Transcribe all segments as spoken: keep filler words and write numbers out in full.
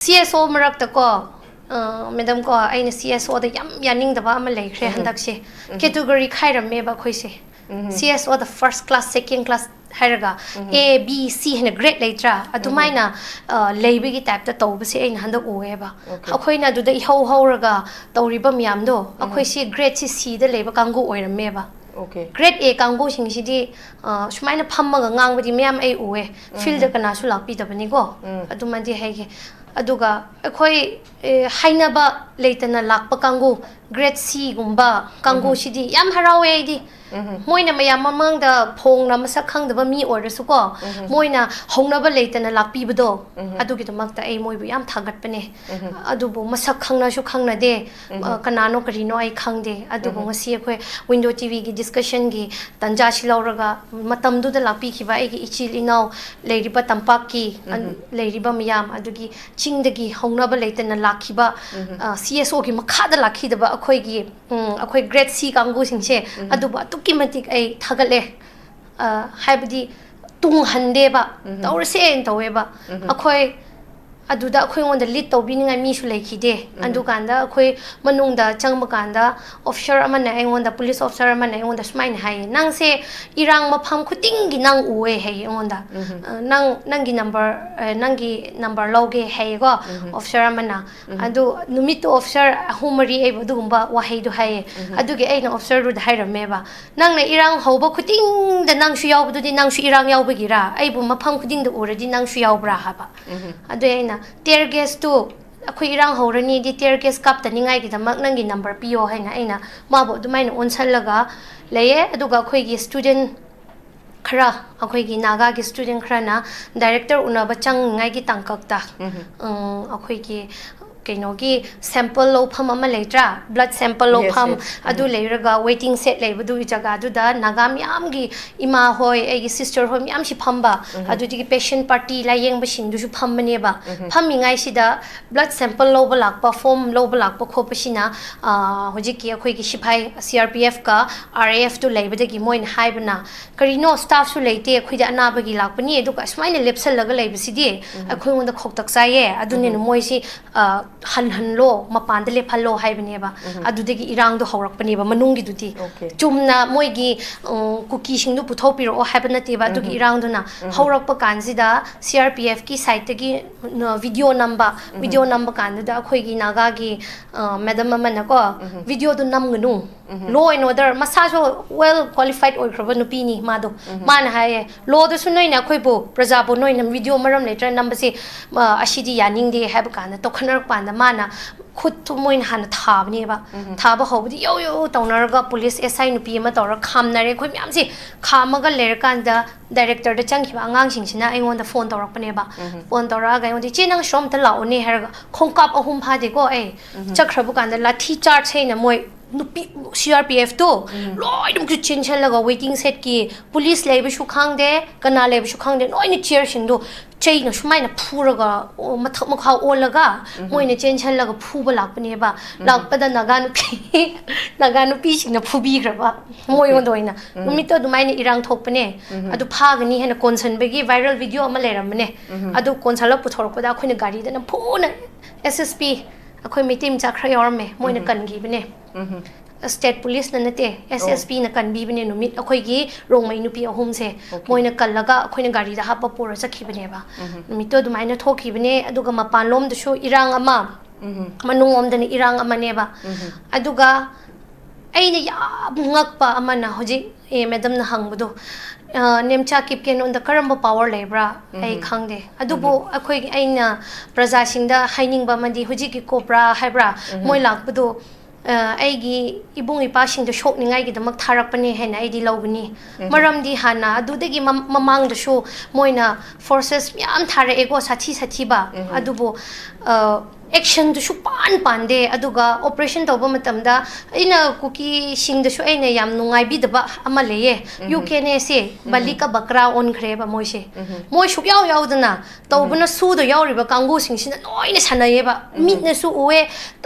C S O ꯃꯔꯛꯇꯀꯣ, madam ꯀꯣ, ꯑꯩꯅ C S Oꯗ ꯌꯥꯝ ꯌꯥꯅꯤꯡꯗꯕ ꯑꯃ ꯂꯩꯈ꯭ꯔꯦ ꯍꯟꯗꯛꯁꯦ꯫ ꯀꯦꯇꯦꯒꯣꯔꯤ ꯈꯥꯏꯔꯝꯃꯦꯕ ꯑꯩꯈꯣꯏꯁꯦ꯫ C S Oꯗ first class, second class ꯍꯥꯏꯔꯒ, A, B, C ꯍꯥꯏꯅ grade ꯂꯩꯇ꯭ꯔꯥ? ꯑꯗꯨꯃꯥꯏꯅ ꯂꯩꯕꯒꯤ typeꯇ ꯇꯧꯕꯁꯦ ꯑꯩꯅ ꯍꯟꯗꯛ ꯎꯑꯦꯕ꯫ ꯑꯩꯈꯣꯏꯅ ꯑꯗꯨꯗ ꯏꯍꯧ ꯍꯧꯔꯒ ꯇꯧꯔꯤꯕ ꯃꯌꯥꯝꯗꯣ, ꯑꯩꯈꯣꯏꯁꯤ gradeꯁꯤ Cꯗ ꯂꯩꯕ ꯀꯥꯡꯕꯨ ꯑꯣꯏꯔꯝꯃꯦꯕ꯫ Grade A ꯀꯥꯡꯕꯨꯁꯤꯡꯁꯤꯗꯤ ꯁꯨꯃꯥꯏꯅ ꯐꯝꯃꯒ ꯉꯥꯡꯕꯗꯤ ꯃꯌꯥꯝ ꯑꯩ ꯎꯑꯦ꯫ Fieldꯗ ꯀꯅꯥꯁꯨ ꯂꯥꯛꯄꯤꯗꯕꯅꯤꯀꯣ꯫ ꯑꯗꯨꯃꯗꯤ ꯍꯥꯏꯒꯦ꯫ ꯑꯗꯨꯒ ꯑꯩꯈꯣꯏ ꯍꯥꯏꯅꯕ ꯂꯩꯇꯅ ꯂꯥꯛꯄ ꯀꯥꯡꯕꯨ, grade Cꯒꯨꯝꯕ ꯀꯥꯡꯕꯨꯁꯤꯗꯤ ꯌꯥꯝ ꯍꯔꯥꯎꯋꯦ ꯑꯩꯗꯤ꯫ ꯃꯣꯏꯅ ꯃꯌꯥꯝ ꯃꯃꯥꯡꯗ ꯐꯣꯡꯅ ꯃꯁꯛ ꯈꯪꯗꯕ ꯃꯤ ꯑꯣꯏꯔꯁꯨꯀꯣ, ꯃꯣꯏꯅ ꯍꯧꯅꯕ ꯂꯩꯇꯅ ꯂꯥꯛꯄꯤꯕꯗꯣ, ꯑꯗꯨꯒꯤꯗꯃꯛꯇ ꯑꯩ ꯃꯣꯏꯕꯨ ꯌꯥꯝ ꯊꯥꯒꯠꯄꯅꯦ꯫ ꯑꯗꯨꯕꯨ ꯃꯁꯛ ꯈꯪꯅꯁꯨ ꯈꯪꯅꯗꯦ, ꯀꯅꯥꯅꯣ ꯀꯔꯤꯅꯣ ꯑꯩ ꯈꯪꯗꯦ꯫ ꯑꯗꯨꯕꯨ ꯉꯁꯤ ꯑꯩꯈꯣꯏ Window TVꯒꯤ discussionꯒꯤ ꯇꯥꯟꯖꯥꯁꯤ ꯂꯧꯔꯒ, ꯃꯇꯝꯗꯨꯗ ꯂꯥꯛꯄꯤꯈꯤꯕ ꯑꯩꯒꯤ ꯏꯆꯤꯜ ꯏꯅꯥꯎ ꯂꯩꯔꯤꯕ ꯇꯝꯄꯥꯛꯀꯤ, ꯂꯩꯔꯤꯕ ꯃꯤꯌꯥꯝ, ꯑꯗꯨꯒꯤ ꯆꯤꯡꯗꯒꯤ ꯍꯧꯅꯕ ꯂꯩꯇꯅ ꯂꯥꯛꯈꯤꯕ, C S Oꯒꯤ ꯃꯈꯥꯗ ꯂꯥꯛꯈꯤꯗꯕ ꯑꯩꯈꯣꯏꯒꯤ, ꯑꯩꯈꯣꯏ grade C ꯀꯥꯡꯕꯨꯁꯤꯡꯁꯦ, ꯑꯗꯨꯕꯨ ꯑꯗꯨꯛꯀꯤ ꯃꯇꯤꯛ ꯑꯩ ꯊꯥꯒꯠꯂꯦ꯫ ꯍꯥꯏꯕꯗꯤ ꯇꯨꯡꯍꯟꯗꯦꯕ, ꯇꯧꯔꯁꯦꯅ ꯇꯧꯋꯦꯕ꯫ ꯑꯩꯈꯣꯏ ꯑꯗꯨꯗ ꯑꯩꯈꯣꯏꯉꯣꯟꯗ lead ꯇꯧꯕꯤꯅꯤꯡꯉꯥꯏ ꯃꯤꯁꯨ ꯂꯩꯈꯤꯗꯦ꯫ ꯑꯗꯨꯀꯥꯟꯗ ꯑꯩꯈꯣꯏ ꯃꯅꯨꯡꯗ ꯆꯪꯕ ꯀꯥꯟꯗ officer ꯑꯃꯅ ꯑꯩꯉꯣꯟꯗ, police officer ꯑꯃꯅ ꯑꯩꯉꯣꯟꯗ ꯁꯨꯃꯥꯏꯅ ꯍꯥꯏꯌꯦ, "ꯅꯪꯁꯦ ꯏꯔꯥꯡ ꯃꯐꯝ ꯈꯨꯗꯤꯡꯒꯤ ꯅꯪ ꯎꯑꯦ," ꯍꯥꯏꯌꯦ ꯑꯩꯉꯣꯟꯗ꯫ "ꯅꯪ, ꯅꯪꯒꯤ number, ꯅꯪꯒꯤ number ꯂꯧꯒꯦ," ꯍꯥꯏꯌꯦꯀꯣ officer ꯑꯃꯅ꯫ ꯑꯗꯨ ꯅꯨꯃꯤꯠꯇꯨ officer ꯑꯍꯨꯝ ꯃꯔꯤ ꯑꯩꯕꯨ ꯑꯗꯨꯒꯨꯝꯕ ꯋꯥꯍꯩꯗꯨ ꯍꯥꯏꯌꯦ꯫ ꯑꯗꯨꯒꯤ ꯑꯩꯅ officerꯗꯨꯗ ꯍꯥꯏꯔꯝꯃꯦꯕ, "ꯅꯪꯅ ꯏꯔꯥꯡ ꯍꯧꯕ ꯈꯨꯗꯤꯡꯗ ꯅꯪꯁꯨ ꯌꯥꯎꯕꯗꯨꯗꯤ ꯅꯪꯁꯨ ꯏꯔꯥꯡ ꯌꯥꯎꯕꯒꯤꯔꯥ? ꯑꯩꯕꯨ ꯃꯐꯝ ꯈꯨꯗꯤꯡꯗ ꯎꯔꯗꯤ ꯅꯪꯁꯨ ꯌꯥꯎꯕ꯭ꯔꯥ?" ꯍꯥꯏꯕ꯫ ꯑꯗꯨ ꯑꯩꯅ, "Tear gasꯇꯨ ꯑꯩꯈꯣꯏ ꯏꯔꯥꯡ ꯍꯧꯔꯅꯤꯗꯤ tear gas ꯀꯥꯞꯇꯅꯤꯡꯉꯥꯏꯒꯤꯗꯃꯛ ꯅꯪꯒꯤ number ꯄꯤꯌꯣ," ꯍꯥꯏꯅ ꯑꯩꯅ ꯃꯥꯕꯨ ꯑꯗꯨꯃꯥꯏꯅ ꯑꯣꯟꯁꯜꯂꯒ ꯂꯩꯌꯦ꯫ ꯑꯗꯨꯒ ꯑꯩꯈꯣꯏꯒꯤ student ꯈꯔ, ꯑꯩꯈꯣꯏꯒꯤ ꯅꯥꯒꯥꯒꯤ student ꯈꯔꯅ director ꯎꯅꯕ ꯆꯪꯅꯤꯡꯉꯥꯏꯒꯤ ꯇꯥꯡꯀꯛꯇ, ꯑꯩꯈꯣꯏꯒꯤ ꯀꯩꯅꯣꯒꯤ sample ꯂꯧꯐꯝ ꯑꯃ ꯂꯩꯇ꯭ꯔꯥ, blood sample ꯂꯧꯐꯝ, ꯑꯗꯨ ꯂꯩꯔꯒ waiting shed ꯂꯩꯕꯗꯨꯒꯤ ꯖꯒꯥꯗꯨꯗ ꯅꯥꯒꯥ ꯃꯌꯥꯝꯒꯤ ꯏꯃꯥ ꯍꯣꯏ, ꯑꯩꯒꯤ sister ꯍꯣꯏ ꯃꯌꯥꯝꯁꯤ ꯐꯝꯕ, ꯑꯗꯨꯗꯒꯤ patient party ꯂꯥꯏꯌꯦꯡꯕꯁꯤꯡꯗꯨꯁꯨ ꯐꯝꯕꯅꯦꯕ꯫ ꯐꯝꯃꯤꯉꯥꯏꯁꯤꯗ blood sample ꯂꯧꯕ ꯂꯥꯛꯄ, form ꯂꯧꯕ ꯂꯥꯛꯄ ꯈꯣꯠꯄꯁꯤꯅ, ꯑ, ꯍꯧꯖꯤꯛꯀꯤ ꯑꯩꯈꯣꯏꯒꯤ ꯁꯤꯐꯥꯏ C R P F ꯀ R A F ꯇꯨ ꯂꯩꯕꯗꯒꯤ ꯃꯣꯏꯅ ꯍꯥꯏꯕꯅ, "ꯀꯔꯤꯅꯣ, staff ꯁꯨ ꯂꯩꯇꯦ, ꯑꯩꯈꯣꯏꯗꯤ ꯑꯅꯥꯕꯒꯤ ꯂꯥꯛꯄꯅꯤ, ꯑꯗꯨꯒ ꯑꯁꯨꯃꯥꯏꯅ ꯂꯦꯞꯁꯜꯂꯒ ꯂꯩꯕꯁꯤꯗꯤ ꯑꯩꯈꯣꯏꯉꯣꯟꯗ ꯈꯧꯇꯛ ꯆꯥꯏꯌꯦ, ꯑꯗꯨꯅꯤꯅ ꯃꯣꯏꯁꯤ, ꯑ, ꯍꯟꯍꯜꯂꯣ, ꯃꯄꯥꯟꯗ ꯂꯦꯞꯍꯜꯂꯣ" ꯍꯥꯏꯕꯅꯦꯕ꯫ ꯑꯗꯨꯗꯒꯤ ꯏꯔꯥꯡꯗꯣ ꯍꯧꯔꯛꯄꯅꯦꯕ ꯃꯅꯨꯡꯒꯤꯗꯨꯗꯤ꯫ ꯆꯨꯝꯅ ꯃꯣꯏꯒꯤ, ꯎꯝ, ꯀꯨꯀꯤꯁꯤꯡꯗꯨ ꯄꯨꯊꯣꯛꯄꯤꯔꯛꯑꯣ ꯍꯥꯏꯕ ꯅꯠꯇꯦꯕ꯫ ꯑꯗꯨꯒꯤ ꯏꯔꯥꯡꯗꯨꯅ ꯍꯧꯔꯛꯄ ꯀꯥꯟꯁꯤꯗ C R P F ꯀꯤ side ꯇꯒꯤ, ꯎꯝ, video ꯅꯝꯕ, video ꯅꯝꯕ ꯀꯥꯟꯗꯨꯗ ꯑꯩꯈꯣꯏꯒꯤ ꯅꯥꯒꯥꯒꯤ, ꯑ, madam ꯑꯃꯅꯀꯣ, "Video do ꯅꯝꯒꯅꯨ, law and order", ꯃꯁꯥꯁꯨ well qualified ꯑꯣꯏꯈ꯭ꯔꯕ ꯅꯨꯄꯤꯅꯤ ꯃꯥꯗꯣ꯫ ꯃꯥꯅ ꯍꯥꯏꯌꯦ, "Law ꯗꯁꯨ ꯅꯣꯏꯅ ꯑꯩꯈꯣꯏꯕꯨ, ꯄ꯭ꯔꯖꯥꯕꯨ ꯅꯣꯏꯅ video ꯃꯔꯝ ꯂꯩꯇ꯭ꯔ ꯅꯝꯕꯁꯤ, ꯑ, ꯑꯁꯤꯗꯤ ꯌꯥꯅꯤꯡꯗꯦ" ꯍꯥꯏꯕ ꯀꯥꯟꯗ, ꯇꯧꯈꯠꯅꯔꯛꯄ ꯀꯥꯟꯗ ꯃꯥꯅ ꯈꯨꯠꯇꯨ ꯃꯣꯏꯅ ꯍꯥꯟꯅ ꯊꯥꯕꯅꯦꯕ꯫ ꯊꯥꯕ ꯍꯧꯕꯗꯤ ꯌꯧ ꯌꯧ ꯇꯧꯅꯔꯒ police S I ꯅꯨꯄꯤ ꯑꯃ ꯇꯧꯔꯒ ꯈꯥꯝꯅꯔꯦ꯫ ꯑꯩꯈꯣꯏ ꯃꯌꯥꯝꯁꯤ ꯈꯥꯝꯃꯒ ꯂꯩꯔꯀꯥꯟꯗ director ꯗ ꯆꯪꯈꯤꯕ ꯑꯉꯥꯡꯁꯤꯡꯁꯤꯅ ꯑꯩꯉꯣꯟꯗ phone ꯇꯧꯔꯛꯄꯅꯦꯕ꯫ Phone ꯇꯧꯔꯛꯑꯒ ꯑꯩꯉꯣꯟꯗ, "ꯏꯆꯦ, ꯅꯪ ꯁꯣꯝꯇ ꯂꯥꯛꯑꯣꯅꯦ" ꯍꯥꯏꯔꯒ, ꯈꯣꯡꯀꯥꯞ ꯑꯍꯨꯝ ꯐꯥꯗꯦꯀꯣ ꯑꯩ꯫ ꯆꯠꯈ꯭ꯔꯕ ꯀꯥꯟꯗ ꯂꯥꯊꯤ charge ꯍꯥꯏꯅ ꯃꯣꯏ ꯅꯨꯄꯤ, C R P F ꯇꯣ ꯂꯣꯏꯅꯃꯛꯁꯨ ꯆꯦꯟꯁꯤꯜꯂꯒ waiting shed ꯀꯤ police ꯂꯩꯕꯁꯨ ꯈꯪꯗꯦ, ꯀꯅꯥ ꯂꯩꯕꯁꯨ ꯈꯪꯗꯦ, ꯂꯣꯏꯅ chair ꯁꯤꯡꯗꯣ ꯆꯩꯅ ꯁꯨꯃꯥꯏꯅ ꯐꯨꯔꯒ, ꯑꯣ, ꯃꯊꯛ ꯃꯈꯥ ꯑꯣꯜꯂꯒ ꯃꯣꯏꯅ ꯆꯦꯟꯁꯤꯜꯂꯒ ꯐꯨꯕ ꯂꯥꯛꯄꯅꯦꯕ꯫ ꯂꯥꯛꯄꯗ ꯅꯥꯒꯥ ꯅꯨꯄꯤ, ꯅꯥꯒꯥ ꯅꯨꯄꯤꯁꯤꯡꯅ ꯐꯨꯕꯤꯈ꯭ꯔꯕ ꯃꯣꯏꯉꯣꯟꯗ ꯑꯣꯏꯅ꯫ ꯅꯨꯃꯤꯠꯇꯣ ꯑꯗꯨꯃꯥꯏꯅ ꯏꯔꯥꯡ ꯊꯣꯛꯄꯅꯦ꯫ ꯑꯗꯨ ꯐꯥꯒꯅꯤ ꯍꯥꯏꯅ ꯀꯣꯟꯁꯤꯟꯕꯒꯤ viral video ꯑꯃ ꯂꯩꯔꯝꯕꯅꯦ꯫ ꯑꯗꯨ ꯀꯣꯟꯁꯤꯜꯂꯒ ꯄꯨꯊꯣꯔꯛꯄꯗ ꯑꯩꯈꯣꯏꯅ ꯒꯥꯔꯤꯗ ꯅꯝꯐꯨꯅ, S S P, ꯑꯩꯈꯣꯏ ꯃꯩꯇꯩ ꯃꯆꯥ ꯈꯔ ꯌꯥꯎꯔꯝꯃꯦ, ꯃꯣꯏꯅ ꯀꯟꯈꯤꯕꯅꯦ꯫ State police ꯅ ꯅꯠꯇꯦ, S S P ꯅ ꯀꯟꯕꯤꯕꯅꯦ ꯅꯨꯃꯤꯠ, ꯑꯩꯈꯣꯏꯒꯤ ꯔꯣꯡꯃꯩ ꯅꯨꯄꯤ ꯑꯍꯨꯝꯁꯦ꯫ ꯃꯣꯏꯅ ꯀꯜꯂꯒ ꯑꯩꯈꯣꯏꯅ ꯒꯥꯔꯤꯗ ꯍꯥꯞꯄ ꯄꯨꯔ ꯆꯠꯈꯤꯕꯅꯦꯕ꯫ ꯅꯨꯃꯤꯠꯇꯣ ꯑꯗꯨꯃꯥꯏꯅ ꯊꯣꯛꯈꯤꯕꯅꯦ꯫ ꯑꯗꯨꯒ ꯃꯄꯥꯟꯂꯣꯝꯗꯁꯨ ꯏꯔꯥꯡ ꯑꯃ, ꯃꯅꯨꯡꯂꯣꯝꯗꯅ ꯏꯔꯥꯡ ꯑꯃꯅꯦꯕ꯫ ꯑꯗꯨꯒ ꯑꯩꯅ ꯌꯥꯝ ꯉꯛꯄ ꯑꯃꯅ, ꯍꯧꯖꯤꯛ, ꯑꯦ, madam ꯅ ꯍꯪꯕꯗꯣ, ꯑ, ꯅꯦꯝꯆꯥ ꯀꯤꯞꯀꯦꯟꯉꯣꯟꯗ ꯀꯔꯝꯕ power ꯂꯩꯕ꯭ꯔꯥ? ꯑꯩ ꯈꯪꯗꯦ꯫ ꯑꯗꯨꯕꯨ ꯑꯩꯈꯣꯏꯒꯤ, ꯑꯩꯅ ꯄ꯭ꯔꯖꯥꯁꯤꯡꯗ ꯍꯥꯏꯅꯤꯡꯕ ꯑꯃꯗꯤ, ꯍꯧꯖꯤꯛꯀꯤ COBRA ꯍꯥꯏꯕ꯭ꯔꯥ, ꯃꯣꯏ ꯂꯥꯛꯄꯗꯣ, ꯑ, ꯑꯩꯒꯤ ꯏꯕꯨꯡ ꯏꯄꯥꯁꯤꯡꯗꯣ ꯁꯣꯛꯅꯤꯡꯉꯥꯏꯒꯤꯗꯃꯛ ꯊꯥꯔꯛꯄꯅꯦ ꯍꯥꯏꯅ ꯑꯩꯗꯤ ꯂꯧꯒꯅꯤ꯫ ꯃꯔꯝꯗꯤ ꯍꯥꯟꯅ ꯑꯗꯨꯗꯒꯤ ꯃꯝ-, ꯃꯃꯥꯡꯗꯁꯨ ꯃꯣꯏꯅ forces ꯃꯌꯥꯝ ꯊꯥꯔꯛꯑꯦꯀꯣ, ꯁꯥꯊꯤ ꯁꯥꯊꯤꯕ꯫ ꯑꯗꯨꯕꯨ, ꯑ, ꯑꯦꯛꯁꯟꯗꯨ ꯁꯨꯛꯄꯥꯟ ꯄꯥꯟꯗꯦ꯫ ꯑꯗꯨꯒ ꯑꯣꯄꯔꯦꯁꯟ ꯇꯧꯕ ꯃꯇꯝꯗ ꯑꯩꯅ ꯀꯨꯀꯤꯁꯤꯡꯗꯁꯨ ꯑꯩꯅ ꯌꯥꯝ ꯅꯨꯡꯉꯥꯏꯕꯤꯗꯕ ꯑꯃ ꯂꯩꯌꯦ꯫ ꯌꯨ ꯀꯦ ꯑꯦꯟ ꯑꯦꯁꯦ ꯕꯂꯤ ꯀ ꯕꯀ꯭ꯔꯥ ꯑꯣꯟꯈ꯭ꯔꯦꯕ ꯃꯣꯏꯁꯦ꯫ ꯃꯣꯏ ꯁꯨꯛꯌꯥꯎ ꯌꯥꯎꯗꯅ ꯇꯧꯕꯅ ꯁꯨꯗ ꯌꯥꯎꯔꯤꯕ ꯀꯥꯡꯕꯨꯁꯤꯡꯁꯤꯅ ꯂꯣꯏꯅ ꯁꯥꯟꯅꯩꯌꯦꯕ꯫ ꯃꯤꯠꯅꯁꯨ ꯎꯑꯦ꯫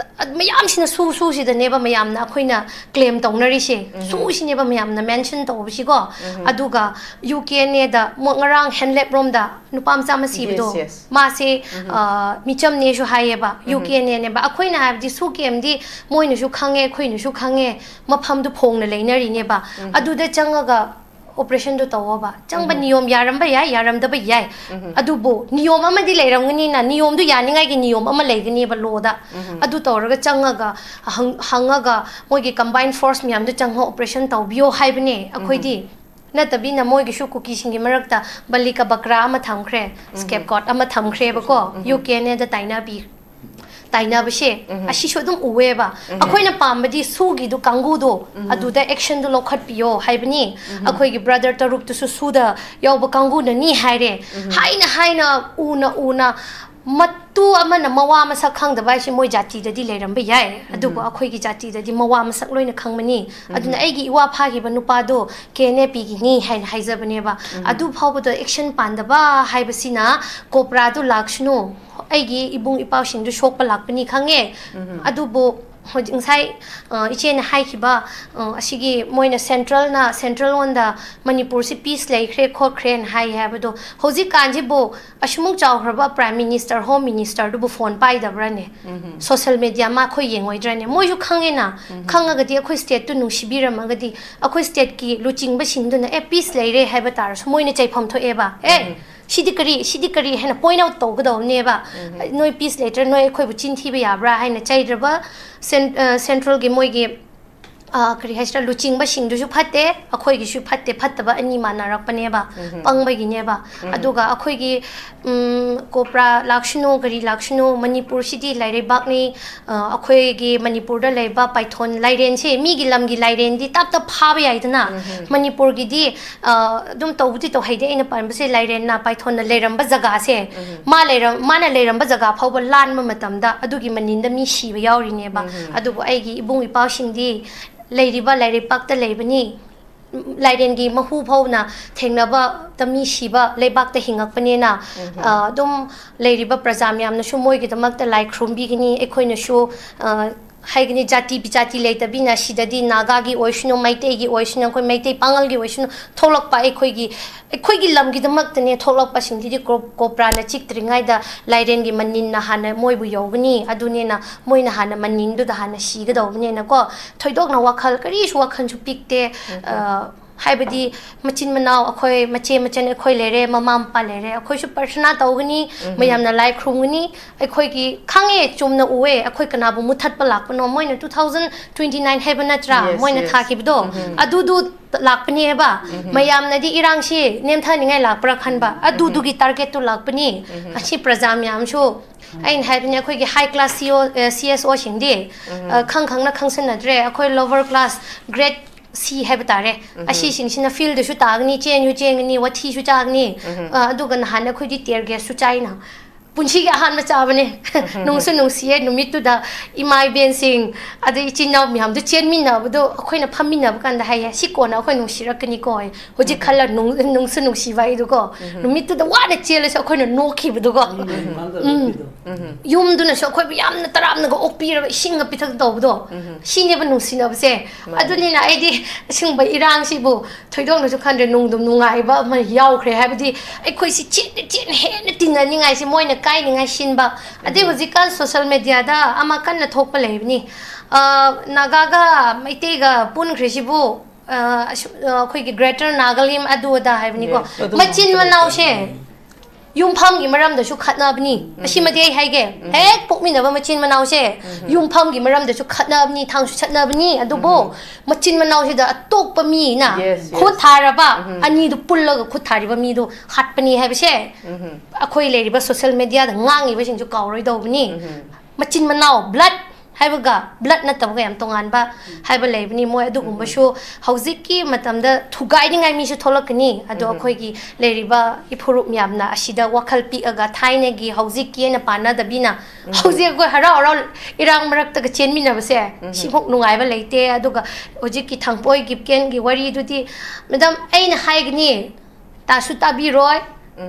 ꯃꯌꯥꯝꯁꯤꯅ ꯁꯨ ꯁꯨꯁꯤꯗꯅꯦꯕ ꯃꯌꯥꯝꯅ ꯑꯩꯈꯣꯏꯅ ꯀ꯭ꯂꯦꯝ ꯇꯧꯅꯔꯤꯁꯦ꯫ ꯁꯨꯁꯤꯅꯦꯕ ꯃꯌꯥꯝꯅ ꯃꯦꯟꯁꯟ ꯇꯧꯕꯁꯤꯀꯣ꯫ ꯑꯗꯨꯒ ꯌꯨ ꯀꯦ ꯑꯦꯟ ꯑꯦꯗ ꯉꯔꯥꯡ ꯍꯦꯟꯂꯦꯞ ꯔꯣꯝꯗ ꯅꯨꯄꯥ ꯃꯆꯥ ꯑꯃ ꯁꯤꯕꯗꯣ, ꯃꯥꯁꯦ ꯑ, ꯃꯤꯆꯝꯅꯦꯁꯨ ꯍꯥꯏꯌꯦꯕ, ꯌꯨ ꯀꯦ ꯑꯦꯟ ꯑꯦꯅꯦꯕ꯫ ꯑꯩꯈꯣꯏꯅ ꯍꯥꯏꯕꯗꯤ ꯁꯨ ꯀꯦꯝꯗꯤ ꯃꯣꯏꯅꯁꯨ ꯈꯪꯉꯦ, ꯑꯩꯈꯣꯏꯅꯁꯨ ꯈꯪꯉꯦ, ꯃꯐꯝꯗꯨ ꯐꯣꯡꯅ ꯂꯩꯅꯔꯤꯅꯦꯕ꯫ ꯑꯗꯨꯗ ꯆꯪꯉꯒ ꯑꯣꯄꯔꯦꯁꯟꯗꯣ ꯇꯧꯋꯣꯕ꯫ ꯆꯪꯕ ꯅꯤꯌꯣꯝ ꯌꯥꯔꯝꯕ ꯌꯥꯏ, ꯌꯥꯔꯝꯗꯕ ꯌꯥꯏ꯫ ꯑꯗꯨꯕꯨ ꯅꯤꯌꯣꯝ ꯑꯃꯗꯤ ꯂꯩꯔꯝꯒꯅꯤꯅ, ꯅꯤꯌꯣꯝꯗꯨ ꯌꯥꯅꯤꯡꯉꯥꯏꯒꯤ ꯅꯤꯌꯣꯝ ꯑꯃ ꯂꯩꯒꯅꯦꯕ ꯂꯣꯗ꯫ ꯑꯗꯨ ꯇꯧꯔꯒ ꯆꯪꯉꯒ ꯍꯪ-, ꯍꯪꯉꯒ ꯃꯣꯏꯒꯤ ꯀꯝꯕꯥꯏꯟ ꯐꯣꯔꯁ ꯃꯌꯥꯝꯗꯨ ꯆꯪꯉꯒ ꯑꯣꯄꯔꯦꯁꯟ ꯇꯧꯕꯤꯌꯣ ꯍꯥꯏꯕꯅꯦ ꯑꯩꯈꯣꯏꯗꯤ꯫ ꯅꯠꯇꯕꯤꯅ ꯃꯣꯏꯒꯤꯁꯨ ꯀꯨꯀꯤꯁꯤꯡꯒꯤ ꯃꯔꯛꯇ ꯕꯂꯤ ꯀ ꯕꯀ꯭ꯔꯥ ꯑꯃ ꯊꯝꯈ꯭ꯔꯦ, ꯁ꯭ꯀꯦꯞ ꯒꯣꯠ ꯑꯃ ꯊꯝꯈ꯭ꯔꯦꯕꯀꯣ꯫ ꯌꯨ ꯀꯦ ꯑꯦꯟ ꯑꯦꯗ ꯇꯥꯏꯅꯕꯤ-, ꯇꯥꯏꯅꯕꯁꯦ, ꯑꯁꯤꯁꯨ ꯑꯗꯨꯝ ꯎꯑꯦꯕ꯫ ꯑꯩꯈꯣꯏꯅ ꯄꯥꯝꯕꯗꯤ ꯁꯨꯒꯤꯗꯨ ꯀꯥꯡꯒꯨꯗꯣ ꯑꯗꯨꯗ ꯑꯦꯛꯁꯟꯗꯨ ꯂꯧꯈꯠꯄꯤꯌꯣ ꯍꯥꯏꯕꯅꯤ꯫ ꯑꯩꯈꯣꯏꯒꯤ ꯕ꯭ꯔꯗꯔ ꯇꯔꯨꯛꯇꯨꯁꯨ ꯁꯨꯗ ꯌꯥꯎꯕ ꯀꯥꯡꯒꯨꯅꯅꯤ ꯍꯥꯏꯔꯦ꯫ ꯍꯥꯏꯅ ꯍꯥꯏꯅ, ꯎꯅ ꯎꯅ, ꯃꯇꯨ ꯑꯃꯅ ꯃꯋꯥ ꯃꯁꯛ ꯈꯪꯗꯕ ꯍꯥꯏꯁꯦ ꯃꯣꯏ ꯖꯥꯇꯤꯗꯗꯤ ꯂꯩꯔꯝꯕ ꯌꯥꯏ, ꯑꯗꯨꯕꯨ ꯑꯩꯈꯣꯏꯒꯤ ꯖꯥꯇꯤꯗꯗꯤ ꯃꯋꯥ ꯃꯁꯛ ꯂꯣꯏꯅ ꯈꯪꯕꯅꯤ꯫ ꯑꯗꯨꯅ ꯑꯩꯒꯤ ꯏꯋꯥ ꯐꯥꯈꯤꯕ ꯅꯨꯄꯥꯗꯣ ꯀꯦ ꯑꯦꯟ ꯑꯦ ꯄꯤꯒꯤꯅꯤ ꯍꯥꯏꯅ ꯍꯥꯏꯖꯕꯅꯦꯕ꯫ ꯑꯗꯨ ꯐꯥꯎꯕꯗ ꯑꯦꯛꯁꯟ ꯄꯥꯟꯗꯕ ꯍꯥꯏꯕꯁꯤꯅ ꯀꯣꯕ꯭ꯔꯥꯗꯨ ꯂꯥꯛꯁꯅꯨ, ꯑꯩꯒꯤ ꯏꯕꯨꯡ ꯏꯄꯥꯁꯤꯡꯗꯨ ꯁꯣꯛꯄ ꯂꯥꯛꯄꯅꯤ ꯈꯪꯉꯦ꯫ ꯑꯗꯨꯕꯨ ꯍꯧꯖꯤꯛ ꯉꯁꯥꯏ, ꯑ, ꯏꯆꯦꯅ ꯍꯥꯏꯈꯤꯕ, ꯑ, ꯑꯁꯤꯒꯤ ꯃꯣꯏꯅ ꯁꯦꯟꯇ꯭ꯔꯦꯜꯅ, ꯁꯦꯟꯇ꯭ꯔꯦꯜ ꯂꯣꯟꯗ ꯃꯅꯤꯄꯨꯔꯁꯤ ꯄꯤꯁ ꯂꯩꯈ꯭ꯔꯦ ꯈꯣꯠꯈ꯭ꯔꯦꯅ ꯍꯥꯏ ꯍꯥꯏꯕꯗꯣ, ꯍꯧꯖꯤꯛꯀꯥꯟꯁꯤꯕꯨ ꯑꯁꯤꯃꯨꯛ ꯆꯥꯎꯈ꯭ꯔꯕ ꯄ꯭ꯔꯥꯏꯝ ꯃꯤꯅꯤꯁꯇꯔ, ꯍꯣꯝ ꯃꯤꯅꯤꯁꯇꯔꯗꯨꯕꯨ ꯐꯣꯟ ꯄꯥꯏꯗꯕ꯭ꯔꯥꯅꯦ? ꯁꯣꯁꯦꯜ ꯃꯦꯗꯤꯌꯥ ꯃꯥꯈꯣꯏ ꯌꯦꯡꯉꯣꯏꯗ꯭ꯔꯥꯅꯦ? ꯃꯣꯏꯁꯨ ꯈꯪꯉꯦꯅ, ꯈꯪꯉꯒꯗꯤ ꯑꯩꯈꯣꯏ ꯁ꯭ꯇꯦꯠꯇꯨ ꯅꯨꯡꯁꯤꯕꯤꯔꯝꯃꯒꯗꯤ, ꯑꯩꯈꯣꯏ ꯁ꯭ꯇꯦꯠꯀꯤ ꯂꯨꯆꯤꯡꯕꯁꯤꯡꯗꯨꯅ, "ꯑꯦ, ꯄꯤꯁ ꯂꯩꯔꯦ" ꯍꯥꯏꯕ ꯇꯥꯔꯁꯨ ꯃꯣꯏꯅ ꯆꯩꯐꯝ ꯊꯣꯛꯑꯦꯕ꯫ "ꯑꯦ, ꯁꯤꯗꯤ ꯀꯔꯤ, ꯁꯤꯗꯤ ꯀꯔꯤ?" ꯍꯥꯏꯅ ꯄꯣꯏꯟꯠ ꯑꯥꯎꯠ ꯇꯧꯒꯗꯧꯕꯅꯦꯕ꯫ "ꯅꯣꯏ ꯄꯤꯁ ꯂꯩꯇ꯭ꯔꯦ, ꯅꯣꯏ ꯑꯩꯈꯣꯏꯕꯨ ꯆꯤꯟ ꯊꯤꯕ ꯌꯥꯕ꯭ꯔꯥ?" ꯍꯥꯏꯅ ꯆꯩꯗ꯭ꯔꯕ ꯁꯦꯟ-, ꯑ, ꯁꯦꯟꯇ꯭ꯔꯦꯜꯒꯤ ꯃꯣꯏꯒꯤ ꯑ, ꯀꯔꯤ ꯍꯥꯏꯁꯤꯔꯥ, ꯂꯨꯆꯤꯡꯕꯁꯤꯡꯗꯨꯁꯨ ꯐꯠꯇꯦ, ꯑꯩꯈꯣꯏꯒꯤꯁꯨ ꯐꯠꯇꯦ, ꯐꯠꯇꯕ ꯑꯅꯤ ꯃꯥꯟꯅꯔꯛꯄꯅꯦꯕ, ꯄꯪꯕꯒꯤꯅꯦꯕ꯫ ꯑꯗꯨꯒ ꯑꯩꯈꯣꯏꯒꯤ, ꯎꯝ, ꯀꯣꯕ꯭ꯔꯥ ꯂꯥꯛꯁꯅꯨ, ꯀꯔꯤ ꯂꯥꯛꯁꯅꯨ, ꯃꯅꯤꯄꯨꯔꯁꯤꯗꯤ ꯂꯥꯏꯔꯩꯕꯥꯛꯅꯤ꯫ ꯑ, ꯑꯩꯈꯣꯏꯒꯤ ꯃꯅꯤꯄꯨꯔꯗ ꯂꯩꯕ ꯄꯥꯏꯊꯣꯟ ꯂꯥꯏꯔꯦꯟꯁꯦ, ꯃꯤꯒꯤ ꯂꯝꯒꯤ ꯂꯥꯏꯔꯦꯟꯗꯤ ꯇꯞ ꯇꯞ ꯐꯥꯕ ꯌꯥꯏꯗꯅ꯫ ꯃꯅꯤꯄꯨꯔꯒꯤꯗꯤ, ꯑ, ꯑꯗꯨꯝ ꯇꯧꯕꯗꯤ ꯇꯧꯍꯩꯗꯦ, ꯑꯩꯅ ꯄꯟꯕꯁꯦ ꯂꯥꯏꯔꯦꯟꯅ ꯄꯥꯏꯊꯣꯟꯅ ꯂꯩꯔꯝꯕ ꯖꯒꯥꯁꯦ, ꯃꯥ ꯂꯩꯔꯝ-, ꯃꯥꯅ ꯂꯩꯔꯝꯕ ꯖꯒꯥ ꯐꯥꯎꯕ ꯂꯥꯟꯕ ꯃꯇꯝꯗ ꯑꯗꯨꯒꯤ ꯃꯅꯤꯟꯗ ꯃꯤ ꯁꯤꯕ ꯌꯥꯎꯔꯤꯅꯦꯕ꯫ ꯑꯗꯨꯕꯨ ꯑꯩꯒꯤ ꯏꯕꯨꯡ ꯏꯄꯥꯁꯤꯡꯗꯤ ꯂꯩꯔꯤꯕ ꯂꯥꯏꯔꯩꯄꯥꯛꯇ ꯂꯩꯕꯅꯤ꯫ ꯂꯥꯏꯔꯦꯟꯒꯤ ꯃꯍꯨ ꯐꯥꯎꯅ ꯊꯦꯡꯅꯕꯗ ꯃꯤ ꯁꯤꯕ ꯂꯩꯕꯥꯛꯇ ꯍꯤꯡꯉꯛꯄꯅꯤꯅ, ꯑ, ꯑꯗꯨꯝ ꯂꯩꯔꯤꯕ ꯄ꯭ꯔꯖꯥ ꯃꯌꯥꯝꯅꯁꯨ ꯃꯣꯏꯒꯤꯗꯃꯛꯇ ꯂꯥꯏ ꯈꯨꯔꯨꯝꯕꯤꯒꯅꯤ꯫ ꯑꯩꯈꯣꯏꯅꯁꯨ, ꯑ, ꯍꯥꯏꯒꯅꯤ, ꯖꯥꯇꯤ ꯕꯤꯖꯥꯇꯤ ꯂꯩꯇꯕꯤꯅ ꯁꯤꯗꯗꯤ ꯅꯥꯒꯥꯒꯤ ꯑꯣꯏꯁꯅꯨ, ꯃꯩꯇꯩꯒꯤ ꯑꯣꯏꯁꯅꯨ, ꯑꯩꯈꯣꯏ ꯃꯩꯇꯩ ꯄꯥꯉꯜꯒꯤ ꯑꯣꯏꯁꯅꯨ, ꯊꯣꯛꯂꯛꯄ ꯑꯩꯈꯣꯏꯒꯤ, ꯑꯩꯈꯣꯏꯒꯤ ꯂꯝꯒꯤꯗꯃꯛꯇꯅꯦ ꯊꯣꯛꯂꯛꯄꯁꯤꯡꯗꯨꯗꯤ ꯀ꯭ꯔꯣꯞ-, ꯀꯣꯕ꯭ꯔꯥꯅ ꯆꯤꯛꯇ꯭ꯔꯤꯉꯩꯗ ꯂꯥꯏꯔꯦꯟꯒꯤ ꯃꯅꯤꯟꯅ ꯍꯥꯟꯅ ꯃꯣꯏꯕꯨ ꯌꯧꯒꯅꯤ꯫ ꯑꯗꯨꯅꯤꯅ ꯃꯣꯏꯅ ꯍꯥꯟꯅ ꯃꯅꯤꯟꯗꯨꯗ ꯍꯥꯟꯅ ꯁꯤꯒꯗꯧꯕꯅꯤꯅꯀꯣ, ꯊꯣꯏꯗꯣꯛꯅ ꯋꯥꯈꯜ, ꯀꯔꯤꯁꯨ ꯋꯥꯈꯜꯁꯨ ꯄꯤꯛꯇꯦ꯫ ꯑ, ꯍꯥꯏꯕꯗꯤ ꯃꯆꯤꯟ ꯃꯅꯥꯎ ꯑꯩꯈꯣꯏ ꯃꯆꯦ ꯃꯆꯟ ꯑꯩꯈꯣꯏ ꯂꯩꯔꯦ, ꯃꯃꯥ ꯃꯄꯥ ꯂꯩꯔꯦ, ꯑꯩꯈꯣꯏꯁꯨ ꯄ꯭ꯔꯊꯅꯥ ꯇꯧꯒꯅꯤ, ꯃꯌꯥꯝꯅ ꯂꯥꯏ ꯈꯨꯔꯨꯝꯒꯅꯤ꯫ ꯑꯩꯈꯣꯏꯒꯤ ꯈꯪꯉꯦ, ꯆꯨꯝꯅ ꯎꯑꯦ, ꯑꯩꯈꯣꯏ ꯀꯅꯥꯕꯨ ꯃꯨꯊꯠꯄ ꯂꯥꯛꯄꯅꯣ? ꯃꯣꯏꯅ two thousand twenty nine ꯍꯥꯏꯕ ꯅꯠꯇ꯭ꯔꯥ? Yes, ꯃꯣꯏꯅ yes. ꯊꯥꯈꯤꯕꯗꯣ, ꯑꯗꯨꯗꯨ ꯂꯥꯛꯄꯅꯦꯕ꯫ ꯃꯌꯥꯝꯅꯗꯤ ꯏꯔꯥꯡꯁꯤ ꯅꯦꯝꯊꯅꯤꯡꯉꯥꯏ ꯂꯥꯛꯄ꯭ꯔꯥ ꯈꯟꯕ, ꯑꯗꯨꯗꯨꯒꯤ targetꯇꯨ ꯂꯥꯛꯄꯅꯤ꯫ ꯑꯁꯤ ꯄ꯭ꯔꯖꯥ ꯃꯌꯥꯝꯁꯨ, ꯑꯩꯅ ꯍꯥꯏꯕꯅꯦ, ꯑꯩꯈꯣꯏꯒꯤ high class C E O, ꯑ, C S Oꯁꯤꯡꯗꯤ, ꯑ, ꯈꯪ ꯈꯪꯅ ꯈꯪꯁꯟꯅꯗ꯭ꯔꯦ꯫ ꯑꯩꯈꯣꯏ lower class, grade C ꯍꯥꯏꯕ ꯇꯥꯔꯦ, ꯑꯁꯤꯁꯤꯡꯁꯤꯅ fieldꯗꯁꯨ ꯇꯥꯒꯅꯤ, ꯆꯦꯟꯁꯨ ꯆꯦꯟꯒꯅꯤ, ꯋꯥꯊꯤꯁꯨ ꯆꯥꯒꯅꯤ꯫ ꯑ, ꯑꯗꯨꯒ ꯅꯍꯥꯟ ꯑꯩꯈꯣꯏꯗꯤ tear gasꯁꯨ ꯆꯥꯏꯅ꯫ ꯄꯨꯟꯁꯤꯒꯤ ꯑꯍꯥꯟꯕ ꯆꯥꯕꯅꯦ꯫ ꯅꯨꯡꯁꯨ ꯅꯨꯡꯁꯤꯌꯦ, ꯅꯨꯃꯤꯠꯇꯨꯗ ꯏꯃꯥ ꯏꯕꯦꯟꯁꯤꯡ, ꯑꯗꯩ ꯏꯆꯤꯟ ꯏꯅꯥꯎ ꯃꯌꯥꯝꯗꯨ ꯆꯦꯟꯃꯤꯟꯅꯕꯗꯣ ꯑꯩꯈꯣꯏꯅ ꯐꯝꯃꯤꯟꯅꯕ ꯀꯥꯟꯗ ꯍꯥꯏꯌꯦ, "ꯁꯤ ꯀꯣꯟꯅ ꯑꯩꯈꯣꯏ ꯅꯨꯡꯁꯤꯔꯛꯀꯅꯤꯀꯣ" ꯍꯥꯏ꯫ ꯍꯧꯖꯤꯛ ꯈꯜꯂ ꯅꯨꯡ-, ꯅꯨꯡꯁꯨ ꯅꯨꯡꯁꯤꯕ ꯑꯩꯗꯨꯀꯣ꯫ ꯅꯨꯃꯤꯠꯇꯨꯗ ꯋꯥꯅ ꯆꯦꯜꯂꯁꯨ ꯑꯩꯈꯣꯏꯅ ꯅꯣꯛꯈꯤꯕꯗꯨꯀꯣ꯫ ꯎꯝ꯫ ꯌꯨꯝꯗꯨꯅꯁꯨ ꯑꯩꯈꯣꯏꯕꯨ ꯌꯥꯝꯅ ꯇꯔꯥꯝꯅꯒ ꯑꯣꯛꯄꯤꯔꯒ ꯏꯁꯤꯡꯒ ꯄꯤꯊꯛ ꯇꯧꯕꯗꯣ꯫ ꯁꯤꯅꯦꯕ ꯅꯨꯡꯁꯤꯅꯕꯁꯦ꯫ ꯃꯥꯅꯦ꯫ ꯑꯗꯨꯅꯤꯅ ꯑꯩꯗꯤ ꯑꯁꯤꯒꯨꯝꯕ ꯏꯔꯥꯡꯁꯤꯕꯨ ꯊꯣꯏꯗꯣꯛꯅꯁꯨ ꯈꯟꯗ꯭ꯔꯦ, ꯅꯨꯡꯗꯨꯝ ꯅꯨꯡꯉꯥꯏꯕ ꯑꯃ ꯌꯥꯎꯈ꯭ꯔꯦ꯫ ꯍꯥꯏꯕꯗꯤ ꯑꯩꯈꯣꯏꯁꯤ ꯆꯦꯠꯅ ꯆꯦꯠꯅ ꯍꯦꯟꯅ ꯇꯤꯟꯅꯅꯤꯡꯉꯥꯏꯁꯤ ꯃꯣꯏꯅ ꯀꯥꯏꯅꯤꯡꯉꯥꯏ ꯁꯤꯟꯕ꯫ ꯑꯗꯩ ꯍꯧꯖꯤꯛꯀꯥꯟ social mediaꯗ ꯑꯃ ꯀꯟꯅ ꯊꯣꯛꯄ ꯂꯩꯕꯅꯤ꯫ ꯑ, ꯅꯥꯒꯥꯒ ꯃꯩꯇꯩꯒ ꯄꯨꯟꯈ꯭ꯔꯤꯁꯤꯕꯨ, ꯑ, ꯑꯁꯨ-, ꯑ, ꯑꯩꯈꯣꯏꯒꯤ Greater Nagalim ꯑꯗꯨ ꯑꯗꯥ ꯍꯥꯏꯕꯅꯤꯀꯣ꯫ Yes. ꯃꯆꯤꯟ ꯃꯅꯥꯎꯁꯦ ꯌꯨꯝꯐꯝꯒꯤ ꯃꯔꯝꯗꯁꯨ ꯈꯠꯅꯕꯅꯤ꯫ ꯑꯁꯤꯃꯗꯤ ꯑꯩ ꯍꯥꯏꯒꯦ, ꯍꯦꯛ ꯄꯣꯛꯃꯤꯟꯅꯕ ꯃꯆꯤꯟ ꯃꯅꯥꯎꯁꯦ ꯌꯨꯝꯐꯝꯒꯤ ꯃꯔꯝꯗꯁꯨ ꯈꯠꯅꯕꯅꯤ, ꯊꯥꯡꯁꯨ ꯁꯠꯅꯕꯅꯤ꯫ ꯑꯗꯨꯕꯨ ꯃꯆꯤꯟ ꯃꯅꯥꯎꯁꯤꯗ ꯑꯇꯣꯞꯄ ꯃꯤꯅ Yes, yes. ꯈꯨꯠ ꯊꯥꯔꯕ, ꯑꯅꯤꯗꯨ ꯄꯨꯜꯂꯒ ꯈꯨꯠ ꯊꯥꯔꯤꯕ ꯃꯤꯗꯨ ꯍꯥꯠꯄꯅꯤ ꯍꯥꯏꯕꯁꯦ ꯑꯩꯈꯣꯏ ꯂꯩꯔꯤꯕ social media ꯗ ꯉꯥꯡꯉꯤꯕꯁꯤꯡꯁꯨ ꯀꯥꯎꯔꯣꯏꯗꯧꯕꯅꯤ꯫ ꯃꯆꯤꯟ ꯃꯅꯥꯎ, blood ꯍꯥꯏꯕꯒ blood ꯅꯠꯇꯕꯒ ꯌꯥꯝ ꯇꯣꯉꯥꯟꯕ ꯍꯥꯏꯕ ꯂꯩꯕꯅꯤ꯫ ꯃꯣꯏ ꯑꯗꯨꯒꯨꯝꯕꯁꯨ ꯍꯧꯖꯤꯛꯀꯤ ꯃꯇꯝꯗ ꯊꯨꯒꯥꯏꯅꯤꯡꯉꯥꯏ ꯃꯤꯁꯨ ꯊꯣꯛꯂꯛꯀꯅꯤ꯫ ꯑꯗꯣ ꯑꯩꯈꯣꯏꯒꯤ ꯂꯩꯔꯤꯕ ꯏꯐꯨꯔꯨꯞ ꯃꯌꯥꯝꯅ ꯑꯁꯤꯗ ꯋꯥꯈꯜ ꯄꯤꯛꯑꯒ ꯊꯥꯏꯅꯒꯤ ꯍꯧꯖꯤꯛꯀꯤ ꯑꯩꯅ ꯄꯥꯟꯅꯗꯕꯤꯅ ꯍꯧꯖꯤꯛ ꯑꯩꯈꯣꯏ ꯍꯔꯥꯎ ꯍꯔꯥꯎ ꯏꯔꯥꯡ ꯃꯔꯛꯇꯒ ꯆꯦꯟꯃꯤꯟꯅꯕꯁꯦ ꯁꯤꯃꯨꯛ ꯅꯨꯡꯉꯥꯏꯕ ꯂꯩꯇꯦ꯫ ꯑꯗꯨꯒ ꯍꯧꯖꯤꯛꯀꯤ ꯊꯥꯡꯄꯣꯏ ꯒꯤꯞꯀꯦꯟꯒꯤ ꯋꯥꯔꯤꯗꯨꯗꯤ, ꯃꯦꯗꯥꯝ, ꯑꯩꯅ ꯍꯥꯏꯒꯅꯤ, ꯇꯥꯁꯨ ꯇꯥꯕꯤꯔꯣꯏ,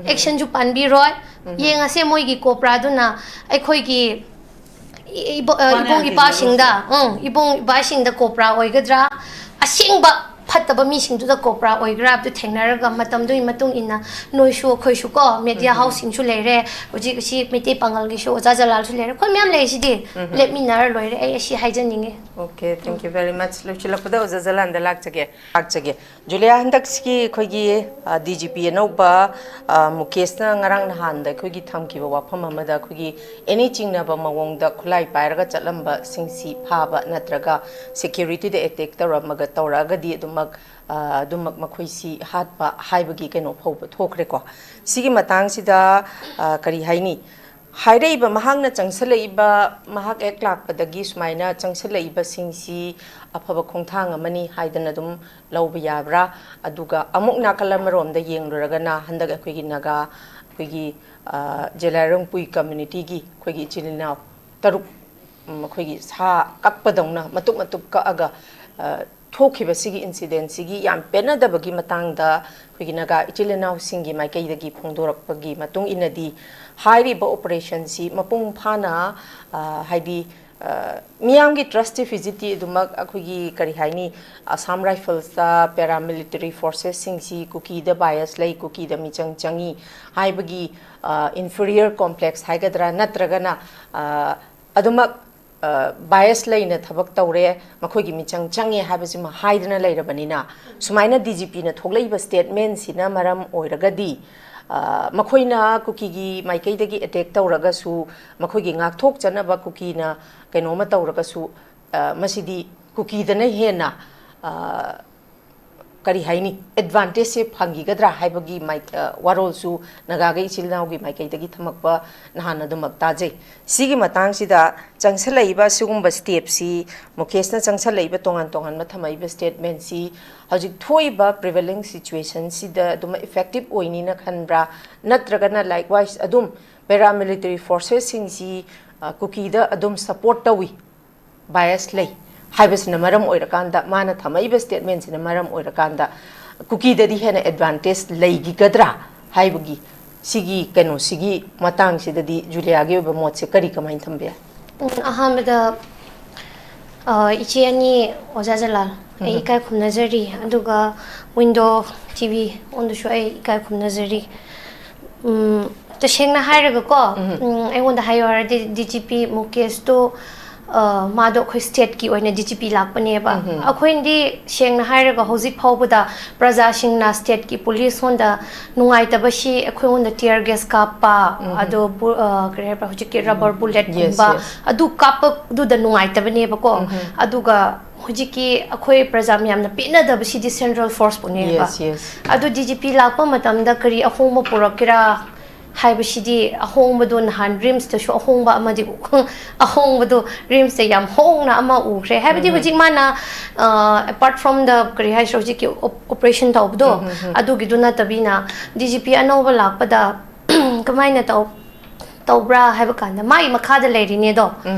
action ꯁꯨ ꯄꯥꯟꯕꯤꯔꯣꯏ꯫ ꯌꯦꯡꯉꯁꯦ ꯃꯣꯏꯒꯤ ꯀꯣꯄ꯭ꯔꯥꯗꯨꯅ ꯑꯩꯈꯣꯏꯒꯤ ꯏ- ꯏꯕꯣ- ꯑ, ꯏꯕꯨꯡ ꯏꯄꯥꯁꯤꯡꯗ, ꯎꯝ, ꯏꯕꯨꯡ ꯏꯄꯥꯁꯤꯡꯗ ꯀꯣꯄ꯭ꯔꯥ ꯑꯣꯏꯒꯗ꯭ꯔꯥ, ꯑꯁꯦꯡꯕ ꯐꯠꯇꯕ ꯃꯤꯁꯤꯡꯗꯨꯗ ꯀꯣꯄ꯭ꯔꯥ ꯑꯣꯏꯒ꯭ꯔꯥ ꯍꯥꯏꯕꯗꯨ ꯊꯦꯡꯅꯔꯒ, ꯃꯇꯝꯗꯨꯒꯤ ꯃꯇꯨꯡ ꯏꯟꯅ ꯅꯣꯏꯁꯨ ꯑꯩꯈꯣꯏꯁꯨ ꯀꯣ, media house ꯁꯤꯡꯁꯨ ꯂꯩꯔꯦ, ꯍꯧꯖꯤꯛ ꯑꯁꯤ ꯃꯩꯇꯩ ꯄꯥꯉꯜꯒꯤꯁꯨ ꯑꯣꯖꯥ ꯖꯂꯥꯜꯁꯨ ꯂꯩꯔꯦ, ꯑꯩꯈꯣꯏ ꯃꯌꯥꯝ ꯂꯩꯔꯤꯁꯤꯗꯤ, ꯂꯦꯞꯃꯤꯟꯅꯔ ꯂꯣꯏꯔꯦ꯫ ꯑꯩ ꯑꯁꯤ ꯍꯥꯏꯖꯅꯤꯡꯉꯦ꯫ Okay, thank you very much. ꯂꯣꯏꯁꯤꯜꯂꯛꯄꯗ ꯑꯣꯖꯥ ꯖꯂꯥꯟꯗ ꯂꯥꯛꯆꯒꯦ꯫ ꯂꯥꯛꯆꯒꯦ꯫ ꯖꯨꯂꯤꯌꯥ, ꯍꯟꯗꯛꯁꯤꯒꯤ ꯑꯩꯈꯣꯏꯒꯤ, ꯑ, ꯗꯤ ꯖꯤ ꯄꯤ ꯑꯅꯧꯕ, ꯑ, ꯃꯨꯀꯦꯁꯅ ꯉꯔꯥꯡ ꯅꯍꯥꯟꯗ ꯑꯩꯈꯣꯏꯒꯤ ꯊꯝꯈꯤꯕ ꯋꯥꯐꯝ ꯑꯃꯗ ꯑꯩꯈꯣꯏꯒꯤ any ꯆꯤꯡꯅꯕ ꯃꯑꯣꯡꯗ ꯈꯨꯠꯂꯥꯏ ꯄꯥꯏꯔꯒ ꯆꯠꯂꯝꯕꯁꯤꯡꯁꯤ ꯐꯥꯕ ꯅꯠꯇ꯭ꯔꯒ security ꯗ attack ꯇꯧꯔꯝꯃꯒ, ꯇꯧꯔꯛꯑꯒꯗꯤ ꯑꯗꯨꯃꯛ, ꯑ, ꯑꯗꯨꯃꯛ ꯃꯈꯣꯏꯁꯤ ꯍꯥꯠꯄ ꯍꯥꯏꯕꯒꯤ ꯀꯩꯅꯣ ꯐꯥꯎꯕ ꯊꯣꯛꯈ꯭ꯔꯦꯀꯣ꯫ ꯁꯤꯒꯤ ꯃꯇꯥꯡꯁꯤꯗ, ꯑ, ꯀꯔꯤ ꯍꯥꯏꯅꯤ? ꯍꯥꯏꯔꯛꯏꯕ, ꯃꯍꯥꯛꯅ ꯆꯪꯁꯤꯜꯂꯛꯏꯕ, ꯃꯍꯥꯛ ꯍꯦꯛ ꯂꯥꯛꯄꯗꯒꯤ ꯁꯨꯃꯥꯏꯅ ꯆꯪꯁꯤꯜꯂꯛꯏꯕꯁꯤꯡꯁꯤ ꯑꯐꯕ ꯈꯣꯡꯊꯥꯡ ꯑꯃꯅꯤ ꯍꯥꯏꯗꯅ ꯑꯗꯨꯝ ꯂꯧꯕ ꯌꯥꯕ꯭ꯔꯥ? ꯑꯗꯨꯒ ꯑꯃꯨꯛ ꯅꯥꯀꯜ ꯑꯃꯔꯣꯝꯗ ꯌꯦꯡꯂꯨꯔꯒꯅ, ꯍꯟꯗꯛ ꯑꯩꯈꯣꯏꯒꯤ ꯅꯥꯒꯥ, ꯑꯩꯈꯣꯏꯒꯤ, ꯑ, ꯖꯦꯂꯥꯏꯔꯣꯡ ꯄꯨꯏ community ꯒꯤ ꯑꯩꯈꯣꯏꯒꯤ ꯏꯆꯤꯜ ꯏꯅꯥꯎ ꯇꯔꯨꯛ, ꯎꯝ, ꯑꯩꯈꯣꯏꯒꯤ ꯁꯥ ꯀꯛꯄꯗꯧꯅ ꯃꯇꯨꯞ ꯃꯇꯨꯞ ꯀꯛꯑꯒ, ꯑ, ꯊꯣꯛꯈꯤꯕꯁꯤꯒꯤ incident ꯁꯤꯒꯤ ꯌꯥꯝ ꯄꯦꯟꯅꯗꯕꯒꯤ ꯃꯇꯥꯡꯗ ꯑꯩꯈꯣꯏꯒꯤ ꯅꯥꯒꯥ ꯏꯆꯤꯜ ꯏꯅꯥꯎꯁꯤꯡꯒꯤ ꯃꯥꯏꯀꯩꯗꯒꯤ ꯐꯣꯡꯗꯣꯔꯛꯄꯒꯤ ꯃꯇꯨꯡ ꯏꯟꯅꯗꯤ, ꯍꯥꯏꯔꯤꯕ operation ꯁꯤ ꯃꯄꯨꯡ ꯐꯥꯅ, ꯑ, ꯍꯥꯏꯗꯤ, ꯑ, ꯃꯤꯌꯥꯝꯒꯤ trust deficit ꯇꯤ ꯑꯗꯨꯃꯛ ꯑꯩꯈꯣꯏꯒꯤ, ꯀꯔꯤ ꯍꯥꯏꯅꯤ, Assam Rifles ꯇ, paramilitary forces ꯁꯤꯡꯁꯤ ꯀꯨꯀꯤꯗ bias ꯂꯩ, ꯀꯨꯀꯤꯗ ꯃꯤꯆꯪ ꯆꯪꯉꯤ ꯍꯥꯏꯕꯒꯤ, ꯑ, inferior complex ꯍꯥꯏꯒꯗ꯭ꯔꯥ, ꯅꯠꯇ꯭ꯔꯒꯅ, ꯑ, ꯑꯗꯨꯃꯛ, ꯑ, bias ꯂꯩꯅ ꯊꯕꯛ ꯇꯧꯔꯦ, ꯃꯈꯣꯏꯒꯤ ꯃꯤꯆꯪ ꯆꯪꯉꯦ ꯍꯥꯏꯕꯁꯤꯃ ꯍꯥꯏꯗꯅ ꯂꯩꯔꯕꯅꯤꯅ, ꯁꯨꯃꯥꯏꯅ ꯗꯤ ꯖꯤ ꯄꯤꯅ ꯊꯣꯛꯂꯛꯏꯕ statement ꯁꯤꯅ ꯃꯔꯝ ꯑꯣꯏꯔꯒꯗꯤ, ꯑ, ꯃꯈꯣꯏꯅ ꯀꯨꯀꯤꯒꯤ ꯃꯥꯏꯀꯩꯗꯒꯤ ꯑꯦꯇꯦꯛ ꯇꯧꯔꯒꯁꯨ, ꯃꯈꯣꯏꯒꯤ ꯉꯥꯛꯊꯣꯛꯆꯅꯕ ꯀꯨꯀꯤꯅ ꯀꯩꯅꯣꯝꯃ ꯇꯧꯔꯒꯁꯨ, ꯑ, ꯃꯁꯤꯗꯤ ꯀꯨꯀꯤꯗꯅ ꯍꯦꯟꯅ, ꯑ, ꯀꯔꯤ ꯍꯥꯏꯅꯤ, ꯑꯦꯗꯚꯥꯟꯇꯦꯖꯁꯦ ꯐꯪꯈꯤꯒꯗ꯭ꯔꯥ ꯍꯥꯏꯕꯒꯤ ꯃꯥꯏ-, ꯑ, ꯋꯥꯔꯣꯜꯁꯨ ꯅꯥꯒꯥꯒꯤ ꯏꯆꯤꯜ ꯏꯅꯥꯎꯒꯤ ꯃꯥꯏꯀꯩꯗꯒꯤ ꯊꯝꯃꯛꯄ ꯅꯍꯥꯟ ꯑꯗꯨꯃꯛ ꯇꯥꯖꯩ꯫ ꯁꯤꯒꯤ ꯃꯇꯥꯡꯁꯤꯗ ꯆꯪꯁꯤꯜꯂꯛꯏꯕ ꯑꯁꯤꯒꯨꯝꯕ ꯁ꯭ꯇꯦꯞꯁꯤ, ꯃꯨꯀꯦꯁꯅ ꯆꯪꯁꯤꯜꯂꯛꯏꯕ ꯇꯣꯉꯥꯟ ꯇꯣꯉꯥꯟꯕ ꯊꯝꯃꯛꯏꯕ ꯁ꯭ꯇꯦꯠꯃꯦꯟꯁꯤ ꯍꯧꯖꯤꯛ ꯊꯣꯛꯏꯕ ꯄ꯭ꯔꯤꯚꯦꯂꯤꯡ ꯁꯤꯆꯨꯋꯦꯁꯟꯁꯤꯗ ꯑꯗꯨꯃꯛ ꯏꯐꯦꯛꯇꯤꯞ ꯑꯣꯏꯅꯤꯅ ꯈꯟꯕ꯭ꯔꯥ? ꯅꯠꯇ꯭ꯔꯒꯅ ꯂꯥꯏꯛꯋꯥꯏꯁ ꯑꯗꯨꯝ ꯄꯦꯔꯥꯃꯤꯂꯤꯇꯔꯤ ꯐꯣꯔꯁꯦꯁꯁꯤꯡꯁꯤ, ꯑ, ꯀꯨꯀꯤꯗ ꯑꯗꯨꯝ ꯁꯄꯣꯔꯠ ꯇꯧꯏ, ꯕꯥꯏꯑꯁ ꯂꯩ ꯍꯥꯏꯕꯁꯤꯅ ꯃꯔꯝ ꯑꯣꯏꯔꯀꯥꯟꯗ, ꯃꯥꯅ ꯊꯝꯃꯛꯏꯕ ꯁ꯭ꯇꯦꯠꯃꯦꯟꯁꯤꯅ ꯃꯔꯝ ꯑꯣꯏꯔꯀꯥꯟꯗ ꯀꯨꯀꯤꯗꯗꯤ ꯍꯦꯟꯅ ꯑꯦꯗꯚꯥꯟꯇꯦꯖ ꯂꯩꯈꯤꯒꯗ꯭ꯔꯥ ꯍꯥꯏꯕꯒꯤ ꯁꯤꯒꯤ ꯀꯩꯅꯣꯁꯤꯒꯤ ꯃꯇꯥꯡꯁꯤꯗꯗꯤ ꯖꯨꯂꯤꯌꯥꯒꯤ ꯑꯣꯏꯕ ꯃꯣꯠꯁꯦ ꯀꯔꯤ, ꯀꯃꯥꯏꯅ ꯊꯝꯕ ꯌꯥꯏ? ꯎꯝ, ꯑꯍꯥꯟꯕꯗ, ꯑ, ꯏꯆꯦ ꯑꯅꯤ, ꯑꯣꯖꯥ ꯖꯂꯥꯜ, ꯑꯩ ꯏꯀꯥꯏ ꯈꯨꯝꯅꯖꯔꯤ꯫ ꯑꯗꯨꯒ ꯋꯤꯟꯗꯣ ꯇꯤ ꯚꯤ ꯑꯣꯟꯗꯁꯨ ꯑꯩ ꯏꯀꯥꯏ ꯈꯨꯝꯅꯖꯔꯤ꯫ ꯎꯝ, ꯇꯁꯦꯡꯅ ꯍꯥꯏꯔꯒꯀꯣ, ꯎꯝ, ꯑꯩꯉꯣꯟꯗ ꯍꯥꯏꯌꯣ ꯍꯥꯏꯔꯗꯤ ꯗꯤ ꯖꯤ ꯄꯤ ꯃꯨꯀꯦꯁꯇꯣ, ꯑ, ꯃꯥꯗꯣ ꯑꯩꯈꯣꯏ ꯁ꯭ꯇꯦꯠꯀꯤ ꯑꯣꯏꯅ ꯗꯤ ꯖꯤ ꯄꯤ ꯂꯥꯛꯄꯅꯦꯕ꯫ ꯑꯩꯈꯣꯏꯅꯗꯤ ꯁꯦꯡꯅ ꯍꯥꯏꯔꯒ ꯍꯧꯖꯤꯛ ꯐꯥꯎꯕꯗ ꯄ꯭ꯔꯖꯥꯁꯤꯡꯅ ꯁ꯭ꯇꯦꯠꯀꯤ ꯄꯨꯂꯤꯁꯉꯣꯟꯗ ꯅꯨꯡꯉꯥꯏꯇꯕꯁꯤ ꯑꯩꯈꯣꯏꯉꯣꯟꯗ ꯇꯤꯌꯔ ꯒꯦꯁ ꯀꯥꯞꯄ, ꯑꯗꯣ ꯕꯨ-, ꯑ, ꯀꯔꯤ ꯍꯥꯏꯕ꯭ꯔꯥ, ꯍꯧꯖꯤꯛꯀꯤ ꯔꯕꯔ ꯕꯨꯂꯦꯠꯀꯨꯝꯕ, Yes, yes. ꯑꯗꯨ ꯀꯥꯞꯄꯗꯨꯗ ꯅꯨꯡꯉꯥꯏꯇꯕꯅꯦꯕꯀꯣ꯫ ꯑꯗꯨꯒ ꯍꯧꯖꯤꯛꯀꯤ ꯑꯩꯈꯣꯏ ꯄ꯭ꯔꯖꯥ ꯃꯌꯥꯝꯅ ꯄꯦꯟꯅꯗꯕꯁꯤꯗꯤ ꯁꯦꯟꯇ꯭ꯔꯦꯜ ꯐꯣꯔꯁꯄꯨꯅꯦꯕ꯫ Yes, yes. ꯑꯗꯨ ꯗꯤ ꯖꯤ ꯄꯤ ꯂꯥꯛꯄ ꯃꯇꯝꯗ ꯀꯔꯤ ꯑꯍꯣꯡꯕ ꯄꯨꯔꯛꯀꯦꯔꯥ ꯍꯥꯏꯕꯁꯤꯗꯤ, ꯑꯍꯣꯡꯕꯗꯣ ꯅꯍꯥꯟ ꯔꯤꯝꯁꯇꯁꯨ ꯑꯍꯣꯡꯕ ꯑꯃꯗꯤ ꯎ-, ꯑꯍꯣꯡꯕꯗꯣ ꯔꯤꯝꯁꯇ ꯌꯥꯝ ꯍꯣꯡꯅ ꯑꯃ ꯎꯈ꯭ꯔꯦ꯫ ꯍꯥꯏꯕꯗꯤ ꯍꯧꯖꯤꯛ ꯃꯥꯅ, ꯑ, apart from the, ꯀꯔꯤ ꯍꯥꯏꯁꯤꯔ, ꯍꯧꯖꯤꯛꯀꯤ ꯑꯣꯞ-, ꯑꯣꯄꯔꯦꯁꯟ ꯇꯧꯕꯗꯣ, ꯑꯗꯨꯒꯤꯗꯨ ꯅꯠꯇꯕꯤꯅ ꯗꯤ ꯖꯤ ꯄꯤ ꯑꯅꯧꯕ ꯂꯥꯛꯄꯗ ꯀꯃꯥꯏꯅ ꯇꯧ-, ꯇꯧꯕ꯭ꯔꯥ ꯍꯥꯏꯕ ꯀꯥꯟꯗ, ꯃꯥꯒꯤ ꯃꯈꯥꯗ ꯂꯩꯔꯤꯅꯦꯗꯣ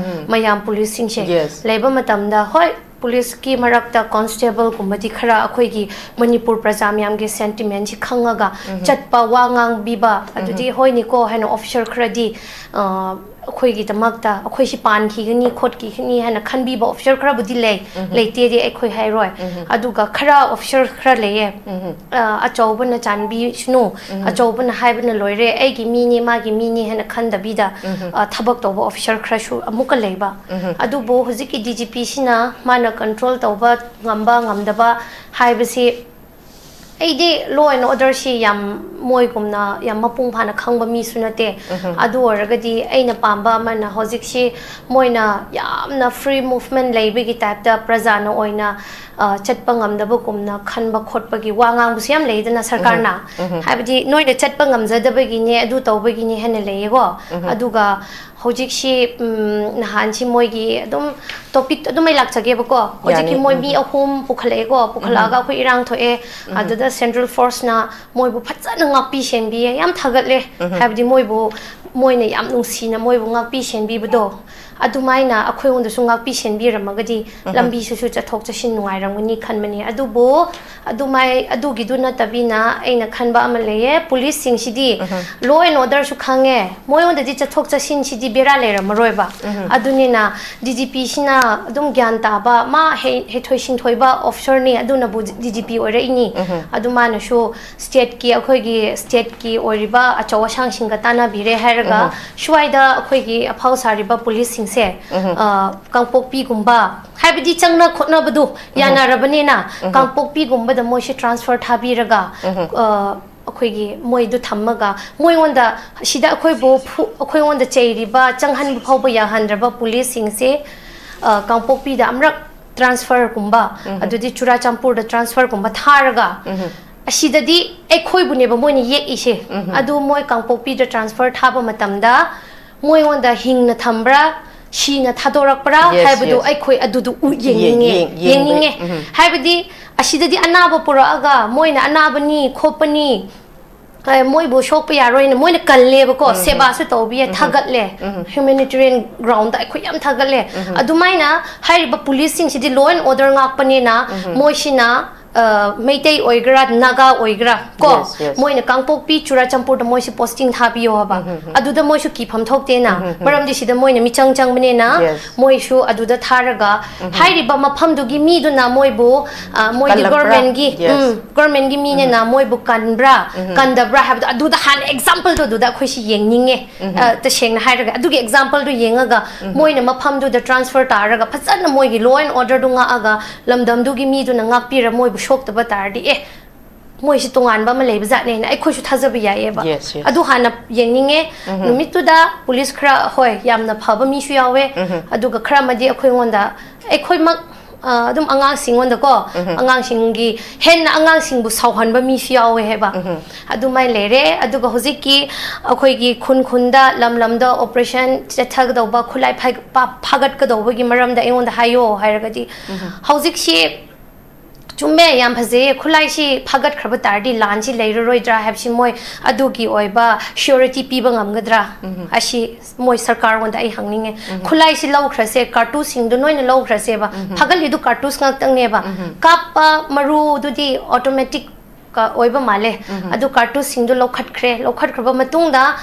ꯃꯌꯥꯝ ꯄꯨꯂꯤꯁꯁꯤꯡꯁꯦ꯫ Yes. ꯂꯩꯕ ꯃꯇꯝꯗ, ꯍꯣꯏ, ꯄꯨꯂꯤꯁꯀꯤ ꯃꯔꯛꯇ ꯀꯣꯟꯁꯇꯦꯕꯜꯒꯨꯝꯕꯗꯤ ꯈꯔ ꯑꯩꯈꯣꯏꯒꯤ ꯃꯅꯤꯄꯨꯔ ꯄ꯭ꯔꯖꯥ ꯃꯌꯥꯝꯒꯤ ꯁꯦꯟꯇꯤꯃꯦꯟꯁꯤ ꯈꯪꯉꯒ ꯆꯠꯄ, ꯋꯥ ꯉꯥꯡꯕꯤꯕ, ꯑꯗꯨꯗꯤ ꯍꯣꯏꯅꯤꯀꯣ ꯍꯥꯏꯅ ꯑꯣꯐꯤꯁꯔ ꯈꯔꯗꯤ, ꯑ, ꯑꯩꯈꯣꯏꯒꯤꯗꯃꯛꯇ ꯑꯩꯈꯣꯏꯁꯤ ꯄꯥꯟꯈꯤꯒꯅꯤ, ꯈꯣꯠꯈꯤꯒꯅꯤ ꯍꯥꯏꯅ ꯈꯟꯕꯤꯕ ꯑꯣꯐꯤꯁꯔ ꯈꯔꯕꯨꯗꯤ ꯂꯩ, ꯂꯩꯇꯦꯗꯤ ꯑꯩꯈꯣꯏ ꯍꯥꯏꯔꯣꯏ꯫ ꯑꯗꯨꯒ ꯈꯔ ꯑꯣꯐꯤꯁꯔ ꯈꯔ ꯂꯩꯌꯦ, ꯑ, ꯑꯆꯧꯕꯅ ꯆꯥꯟꯕꯤꯁꯅꯨ, ꯑꯆꯧꯕꯅ ꯍꯥꯏꯕꯅ ꯂꯣꯏꯔꯦ, ꯑꯩꯒꯤ ꯃꯤꯅꯤ, ꯃꯥꯒꯤ ꯃꯤꯅꯤ ꯍꯥꯏꯅ ꯈꯟꯗꯕꯤꯗ, ꯑ, ꯊꯕꯛ ꯇꯧꯕ ꯑꯣꯐꯤꯁꯔ ꯈꯔꯁꯨ ꯑꯃꯨꯛꯀ ꯂꯩꯕ꯫ ꯑꯗꯨꯕꯨ ꯍꯧꯖꯤꯛꯀꯤ ꯗꯤ ꯖꯤ ꯄꯤꯁꯤꯅ ꯃꯥꯅ ꯀꯟꯇ꯭ꯔꯣꯜ ꯇꯧꯕ ꯉꯝꯕ ꯉꯝꯗꯕ ꯍꯥꯏꯕꯁꯤ ꯑꯩꯗꯤ law and order ꯁꯤ ꯌꯥꯝ ꯃꯣꯏꯒꯨꯝꯅ ꯌꯥꯝ ꯃꯄꯨꯡ ꯐꯥꯅ ꯈꯪꯕ ꯃꯤꯁꯨ ꯅꯠꯇꯦ꯫ ꯑꯗꯨ ꯑꯣꯏꯔꯒꯗꯤ ꯑꯩꯅ ꯄꯥꯝꯕ ꯑꯃꯅ, ꯍꯧꯖꯤꯛꯁꯤ ꯃꯣꯏꯅ ꯌꯥꯝꯅ free movement ꯂꯩꯕꯒꯤ type ꯇ ꯄ꯭ꯔꯖꯥꯅ ꯑꯣꯏꯅ, ꯑ, ꯆꯠꯄ ꯉꯝꯗꯕꯒꯨꯝꯅ ꯈꯟꯕ ꯈꯣꯠꯄꯒꯤ ꯋꯥ ꯉꯥꯡꯕꯁꯨ ꯌꯥꯝ ꯂꯩꯗꯅ ꯁꯔꯀꯥꯔꯅ꯫ ꯍꯥꯏꯕꯗꯤ ꯅꯣꯏꯅ ꯆꯠꯄ ꯉꯝꯖꯗꯕꯒꯤꯅꯦ, ꯑꯗꯨ ꯇꯧꯕꯒꯤꯅꯦ ꯍꯥꯏꯅ ꯂꯩꯌꯦꯀꯣ꯫ ꯑꯗꯨꯒ ꯍꯧꯖꯤꯛꯁꯤ, ꯎꯝ, ꯅꯍꯥꯟꯁꯤ ꯃꯣꯏꯒꯤ ꯑꯗꯨꯝ topic ꯑꯗꯨꯃꯥꯏ ꯂꯥꯛꯆꯒꯦꯕꯀꯣ꯫ ꯍꯧꯖꯤꯛꯀꯤ ꯌꯥꯅꯤ꯫ ꯃꯣꯏ ꯃꯤ ꯑꯍꯨꯝ ꯄꯨꯈꯠꯂꯛꯑꯦꯀꯣ, ꯄꯨꯈꯠꯂꯛꯑꯒ ꯑꯩꯈꯣꯏ ꯏꯔꯥꯡ ꯊꯣꯛꯑꯦ꯫ ꯑꯗꯨꯗ central force ꯅ ꯃꯣꯏꯕꯨ ꯐꯖꯅ ꯉꯥꯛꯄꯤ ꯁꯦꯟꯕꯤꯌꯦ꯫ ꯌꯥꯝ ꯊꯥꯒꯠꯂꯦ꯫ ꯍꯥꯏꯕꯗꯤ ꯃꯣꯏꯕꯨ, ꯃꯣꯏꯅ ꯌꯥꯝ ꯅꯨꯡꯁꯤꯅ ꯃꯣꯏꯕꯨ ꯉꯥꯛꯄꯤ ꯁꯦꯟꯕꯤꯕꯗꯣ, ꯑꯗꯨꯃꯥꯏꯅ ꯑꯩꯈꯣꯏꯉꯣꯟꯗꯁꯨ ꯉꯥꯛꯄꯤ ꯁꯦꯟꯕꯤꯔꯝꯃꯒꯗꯤ ꯂꯝꯕꯤꯁꯤꯁꯨ ꯆꯠꯊꯣꯛ ꯆꯠꯁꯤꯟ ꯅꯨꯡꯉꯥꯏꯔꯝꯒꯅꯤ ꯈꯟꯕꯅꯤ꯫ ꯑꯗꯨꯕꯨ ꯑꯗꯨꯃꯥꯏ-, ꯑꯗꯨꯒꯤꯗꯨ ꯅꯠꯇꯕꯤꯅ ꯑꯩꯅ ꯈꯟꯕ ꯑꯃ ꯂꯩꯌꯦ꯫ Police ꯁꯤꯡꯁꯤꯗꯤ law and order ꯁꯨ ꯈꯪꯉꯦ, ꯃꯣꯏꯉꯣꯟꯗꯗꯤ ꯆꯠꯊꯣꯛ ꯆꯠꯁꯤꯟꯁꯤꯗꯤ ꯕꯦꯔꯥ ꯂꯩꯔꯝꯃꯔꯣꯏꯕ꯫ ꯑꯗꯨꯅꯤꯅ D G P ꯁꯤꯅ ꯑꯗꯨꯝ ꯒ꯭ꯌꯥꯟ ꯇꯥꯕ, ꯃꯥ ꯍꯩ-, ꯍꯩꯊꯣꯏ ꯁꯤꯡꯊꯣꯏꯕ officer ꯅꯤ, ꯑꯗꯨꯅꯕꯨ D G P ꯑꯣꯏꯔꯛꯏꯅꯤ꯫ ꯑꯗꯨ ꯃꯥꯅꯁꯨ state ꯀꯤ, ꯑꯩꯈꯣꯏꯒꯤ state ꯀꯤ ꯑꯣꯏꯔꯤꯕ ꯑꯆꯧ ꯑꯁꯥꯡꯁꯤꯡꯒ ꯇꯥꯟꯅꯕꯤꯔꯦ ꯍꯥꯏꯔꯒ, ꯁ꯭ꯋꯥꯏꯗ ꯑꯩꯈꯣꯏꯒꯤ ꯑꯐꯥꯎ ꯁꯥꯔꯤꯕ police ꯁꯤꯡꯁꯦ, ꯑ, ꯀꯥꯡꯄꯣꯛꯄꯤꯒꯨꯝꯕ, ꯍꯥꯏꯕꯗꯤ ꯆꯪꯅ ꯈꯣꯠꯅꯕꯗꯨ ꯌꯥꯅꯔꯕꯅꯤꯅ, ꯀꯥꯡꯄꯣꯛꯄꯤꯒꯨꯝꯕꯗ ꯃꯣꯏꯁꯦ transfer ꯊꯥꯕꯤꯔꯒ, ꯑ, ꯑꯩꯈꯣꯏꯒꯤ ꯃꯣꯏꯗꯨ ꯊꯝꯃꯒ, ꯃꯣꯏꯉꯣꯟꯗ ꯁꯤꯗ ꯑꯩꯈꯣꯏꯕꯨ ꯐꯨ-, ꯑꯩꯈꯣꯏꯉꯣꯟꯗ ꯆꯩꯔꯤꯕ, ꯆꯪꯍꯟꯕ ꯐꯥꯎꯕ ꯌꯥꯍꯟꯗ꯭ꯔꯕ police ꯁꯤꯡꯁꯦ, ꯑ, ꯀꯥꯡꯄꯣꯛꯄꯤꯗ ꯑꯃꯔꯛ transfer ꯒꯨꯝꯕ, ꯑꯗꯨꯗꯤ ꯆꯨꯔꯥꯆꯥꯟꯄꯨꯔꯗ transfer ꯒꯨꯝꯕ ꯊꯥꯔꯒ, ꯑꯁꯤꯗꯗꯤ ꯑꯩꯈꯣꯏꯕꯨꯅꯦꯕ ꯃꯣꯏꯅ ꯌꯦꯛꯏꯁꯦ꯫ ꯑꯗꯨ ꯃꯣꯏ ꯀꯥꯡꯄꯣꯛꯄꯤꯗ transfer ꯊꯥꯕ ꯃꯇꯝꯗ ꯃꯣꯏꯉꯣꯟꯗ ꯍꯤꯡꯅ ꯊꯝꯕ꯭ꯔꯥ, ꯁꯤꯅ ꯊꯥꯗꯣꯔꯛꯄ꯭ꯔꯥ Yes, ꯍꯥꯏꯕꯗꯨ yes. ꯑꯩꯈꯣꯏ ꯑꯗꯨꯗꯨ ꯎ-, ꯌꯦꯡꯅꯤꯡꯉꯦ, ꯌꯦꯡ-, ꯌꯦꯡꯕ-, ꯌꯦꯡꯅꯤꯡꯉꯦ꯫ ꯍꯥꯏꯕꯗꯤ ꯑꯁꯤꯗꯗꯤ ꯑꯅꯥꯕ ꯄꯨꯔꯛꯑꯒ ꯃꯣꯏꯅ ꯑꯅꯥꯕꯅꯤ, ꯈꯣꯠꯄꯅꯤ, ꯑ, ꯃꯣꯏꯕꯨ ꯁꯣꯛꯄ ꯌꯥꯔꯣꯏꯅ ꯃꯣꯏꯅ ꯀꯜꯂꯦꯕꯀꯣ, ꯁꯦꯕꯥꯁꯨ ꯇꯧꯕꯤꯌꯦ, ꯊꯥꯒꯠꯂꯦ꯫ Humanitarian ground ꯗ ꯑꯩꯈꯣꯏ ꯌꯥꯝ ꯊꯥꯒꯠꯂꯦ꯫ ꯑꯗꯨꯃꯥꯏꯅ ꯍꯥꯏꯔꯤꯕ police ꯁꯤꯡꯁꯤꯗꯤ law and order ꯉꯥꯛꯄꯅꯤꯅ, ꯃꯣꯏꯁꯤꯅ, ꯑ, ꯃꯩꯇꯩ ꯑꯣꯏꯒꯦꯔꯥ, ꯅꯥꯒꯥ ꯑꯣꯏꯒꯦꯔꯥ, ꯀꯣ, Yes, yes. ꯃꯣꯏꯅ ꯀꯥꯡꯄꯣꯛꯄꯤ, ꯆꯨꯔꯥꯆꯥꯟꯄꯨꯔꯗ ꯃꯣꯏꯁꯤ posting ꯊꯥꯕꯤꯌꯣ ꯍꯥꯏꯕ꯫ ꯑꯗꯨꯗ ꯃꯣꯏꯁꯨ ꯀꯤꯐꯝ ꯊꯣꯛꯇꯦꯅ, ꯃꯔꯝꯗꯤ ꯁꯤꯗ ꯃꯣꯏꯅ ꯃꯤꯆꯪ ꯆꯪꯕꯅꯤꯅ, Yes. ꯃꯣꯏꯁꯨ ꯑꯗꯨꯗ ꯊꯥꯔꯒ, ꯍꯥꯏꯔꯤꯕ ꯃꯐꯝꯗꯨꯒꯤ ꯃꯤꯗꯨꯅ ꯃꯣꯏꯕꯨ, ꯑ, ꯃꯣꯏꯒꯤ ꯀꯜꯂꯛꯄ꯭ꯔꯥ? Government ꯒꯤ, Yes. ꯎꯝ, Government ꯒꯤ ꯃꯤꯅꯦꯅ ꯃꯣꯏꯕꯨ ꯀꯟꯕ꯭ꯔꯥ, ꯀꯟꯗꯕ꯭ꯔꯥ ꯍꯥꯏꯕꯗꯣ ꯑꯗꯨꯗ ꯍꯥꯟꯅ example ꯗꯣ ꯑꯗꯨꯗ ꯑꯩꯈꯣꯏꯁꯤ ꯌꯦꯡꯅꯤꯡꯉꯦ꯫ ꯑ, ꯇꯁꯦꯡꯅ ꯍꯥꯏꯔꯒ ꯑꯗꯨꯒꯤ example ꯗꯣ ꯌꯦꯡꯉꯒ ꯃꯣꯏꯅ ꯃꯐꯝꯗꯨꯗ transfer ꯇꯥꯔꯒ ꯐꯖꯅ ꯃꯣꯏꯒꯤ law and order ꯗꯨ ꯉꯥꯛꯑꯒ ꯂꯝꯗꯝꯗꯨꯒꯤ ꯃꯤꯗꯨꯅ ꯉꯥꯛꯄꯤꯔ ꯃꯣꯏꯕꯨ ꯁꯣꯛꯇꯕ ꯇꯥꯔꯗꯤ, ꯑꯦ, ꯃꯣꯏꯁꯤ ꯇꯣꯉꯥꯟꯕ ꯑꯃ ꯂꯩꯕ ꯖꯥꯠꯅꯦꯅ ꯑꯩꯈꯣꯏꯁꯨ ꯊꯥꯖꯕ ꯌꯥꯏꯌꯦꯕ꯫ Yes, yes. ꯑꯗꯨ ꯍꯥꯟꯅ ꯌꯦꯡꯅꯤꯡꯉꯦ꯫ ꯅꯨꯃꯤꯠꯇꯨꯗ ꯄꯨꯂꯤꯁ ꯈꯔ, ꯍꯣꯏ, ꯌꯥꯝꯅ ꯐꯕ ꯃꯤꯁꯨ ꯌꯥꯎꯋꯦ꯫ ꯑꯗꯨꯒ ꯈꯔ ꯑꯃꯗꯤ ꯑꯩꯈꯣꯏꯉꯣꯟꯗ, ꯑꯩꯈꯣꯏꯃꯛ, ꯑ, ꯑꯗꯨꯝ ꯑꯉꯥꯡꯁꯤꯡꯉꯣꯟꯗꯀꯣ, ꯑꯉꯥꯡꯁꯤꯡꯒꯤ ꯍꯦꯟꯅ ꯑꯉꯥꯡꯁꯤꯡꯕꯨ ꯁꯥꯎꯍꯟꯕ ꯃꯤꯁꯨ ꯌꯥꯎꯋꯦ ꯍꯥꯏꯕ꯫ ꯑꯗꯨꯃꯥꯏꯅ ꯂꯩꯔꯦ꯫ ꯑꯗꯨꯒ ꯍꯧꯖꯤꯛꯀꯤ ꯑꯩꯈꯣꯏꯒꯤ ꯈꯨꯟ ꯈꯨꯟꯗ, ꯂꯝ ꯂꯝꯗ operation ꯆꯠꯊꯒꯗꯧꯕ, ꯈꯨꯠꯂꯥꯏ ꯐꯥ-, ꯄꯥ-, ꯐꯥꯒꯠꯀꯗꯧꯕꯒꯤ ꯃꯔꯝꯗ ꯑꯩꯉꯣꯟꯗ ꯍꯥꯏꯌꯣ ꯍꯥꯏꯔꯒꯗꯤ, ꯍꯧꯖꯤꯛꯁꯤ ꯆꯨꯝꯃꯦ, ꯌꯥꯝ ꯐꯖꯩꯌꯦ, ꯈꯨꯠꯂꯥꯏꯁꯤ ꯐꯥꯒꯠꯈ꯭ꯔꯕ ꯇꯥꯔꯗꯤ ꯂꯥꯟꯁꯤ ꯂꯩꯔꯔꯣꯏꯗ꯭ꯔꯥ ꯍꯥꯏꯕꯁꯤ ꯃꯣꯏ ꯑꯗꯨꯒꯤ ꯑꯣꯏꯕ surety ꯄꯤꯕ ꯉꯝꯒꯗ꯭ꯔꯥ? ꯑꯁꯤ ꯃꯣꯏ ꯁꯔꯀꯥꯔꯉꯣꯟꯗ ꯑꯩ ꯍꯪꯅꯤꯡꯉꯦ꯫ ꯈꯨꯠꯂꯥꯏꯁꯤ ꯂꯧꯈ꯭ꯔꯁꯦ, ꯀꯥꯔꯇꯨꯁꯁꯤꯡꯗꯣ ꯅꯣꯏꯅ ꯂꯧꯈ꯭ꯔꯁꯦꯕ꯫ ꯐꯥꯒꯠꯂꯤꯗꯨ ꯀꯥꯔꯇꯨꯁ ꯉꯥꯛꯇꯪꯅꯦꯕ꯫ ꯀꯥꯞꯄ ꯃꯔꯨꯗꯨꯗꯤ automatic ꯀ-, ꯑꯣꯏꯕ ꯃꯥꯜꯂꯦ꯫ ꯑꯗꯨ ꯀꯥꯔꯇꯨꯁꯁꯤꯡꯗꯣ ꯂꯧꯈꯠꯈ꯭ꯔꯦ꯫ ꯂꯧꯈꯠꯈ꯭ꯔꯕ ꯃꯇꯨꯡꯗ,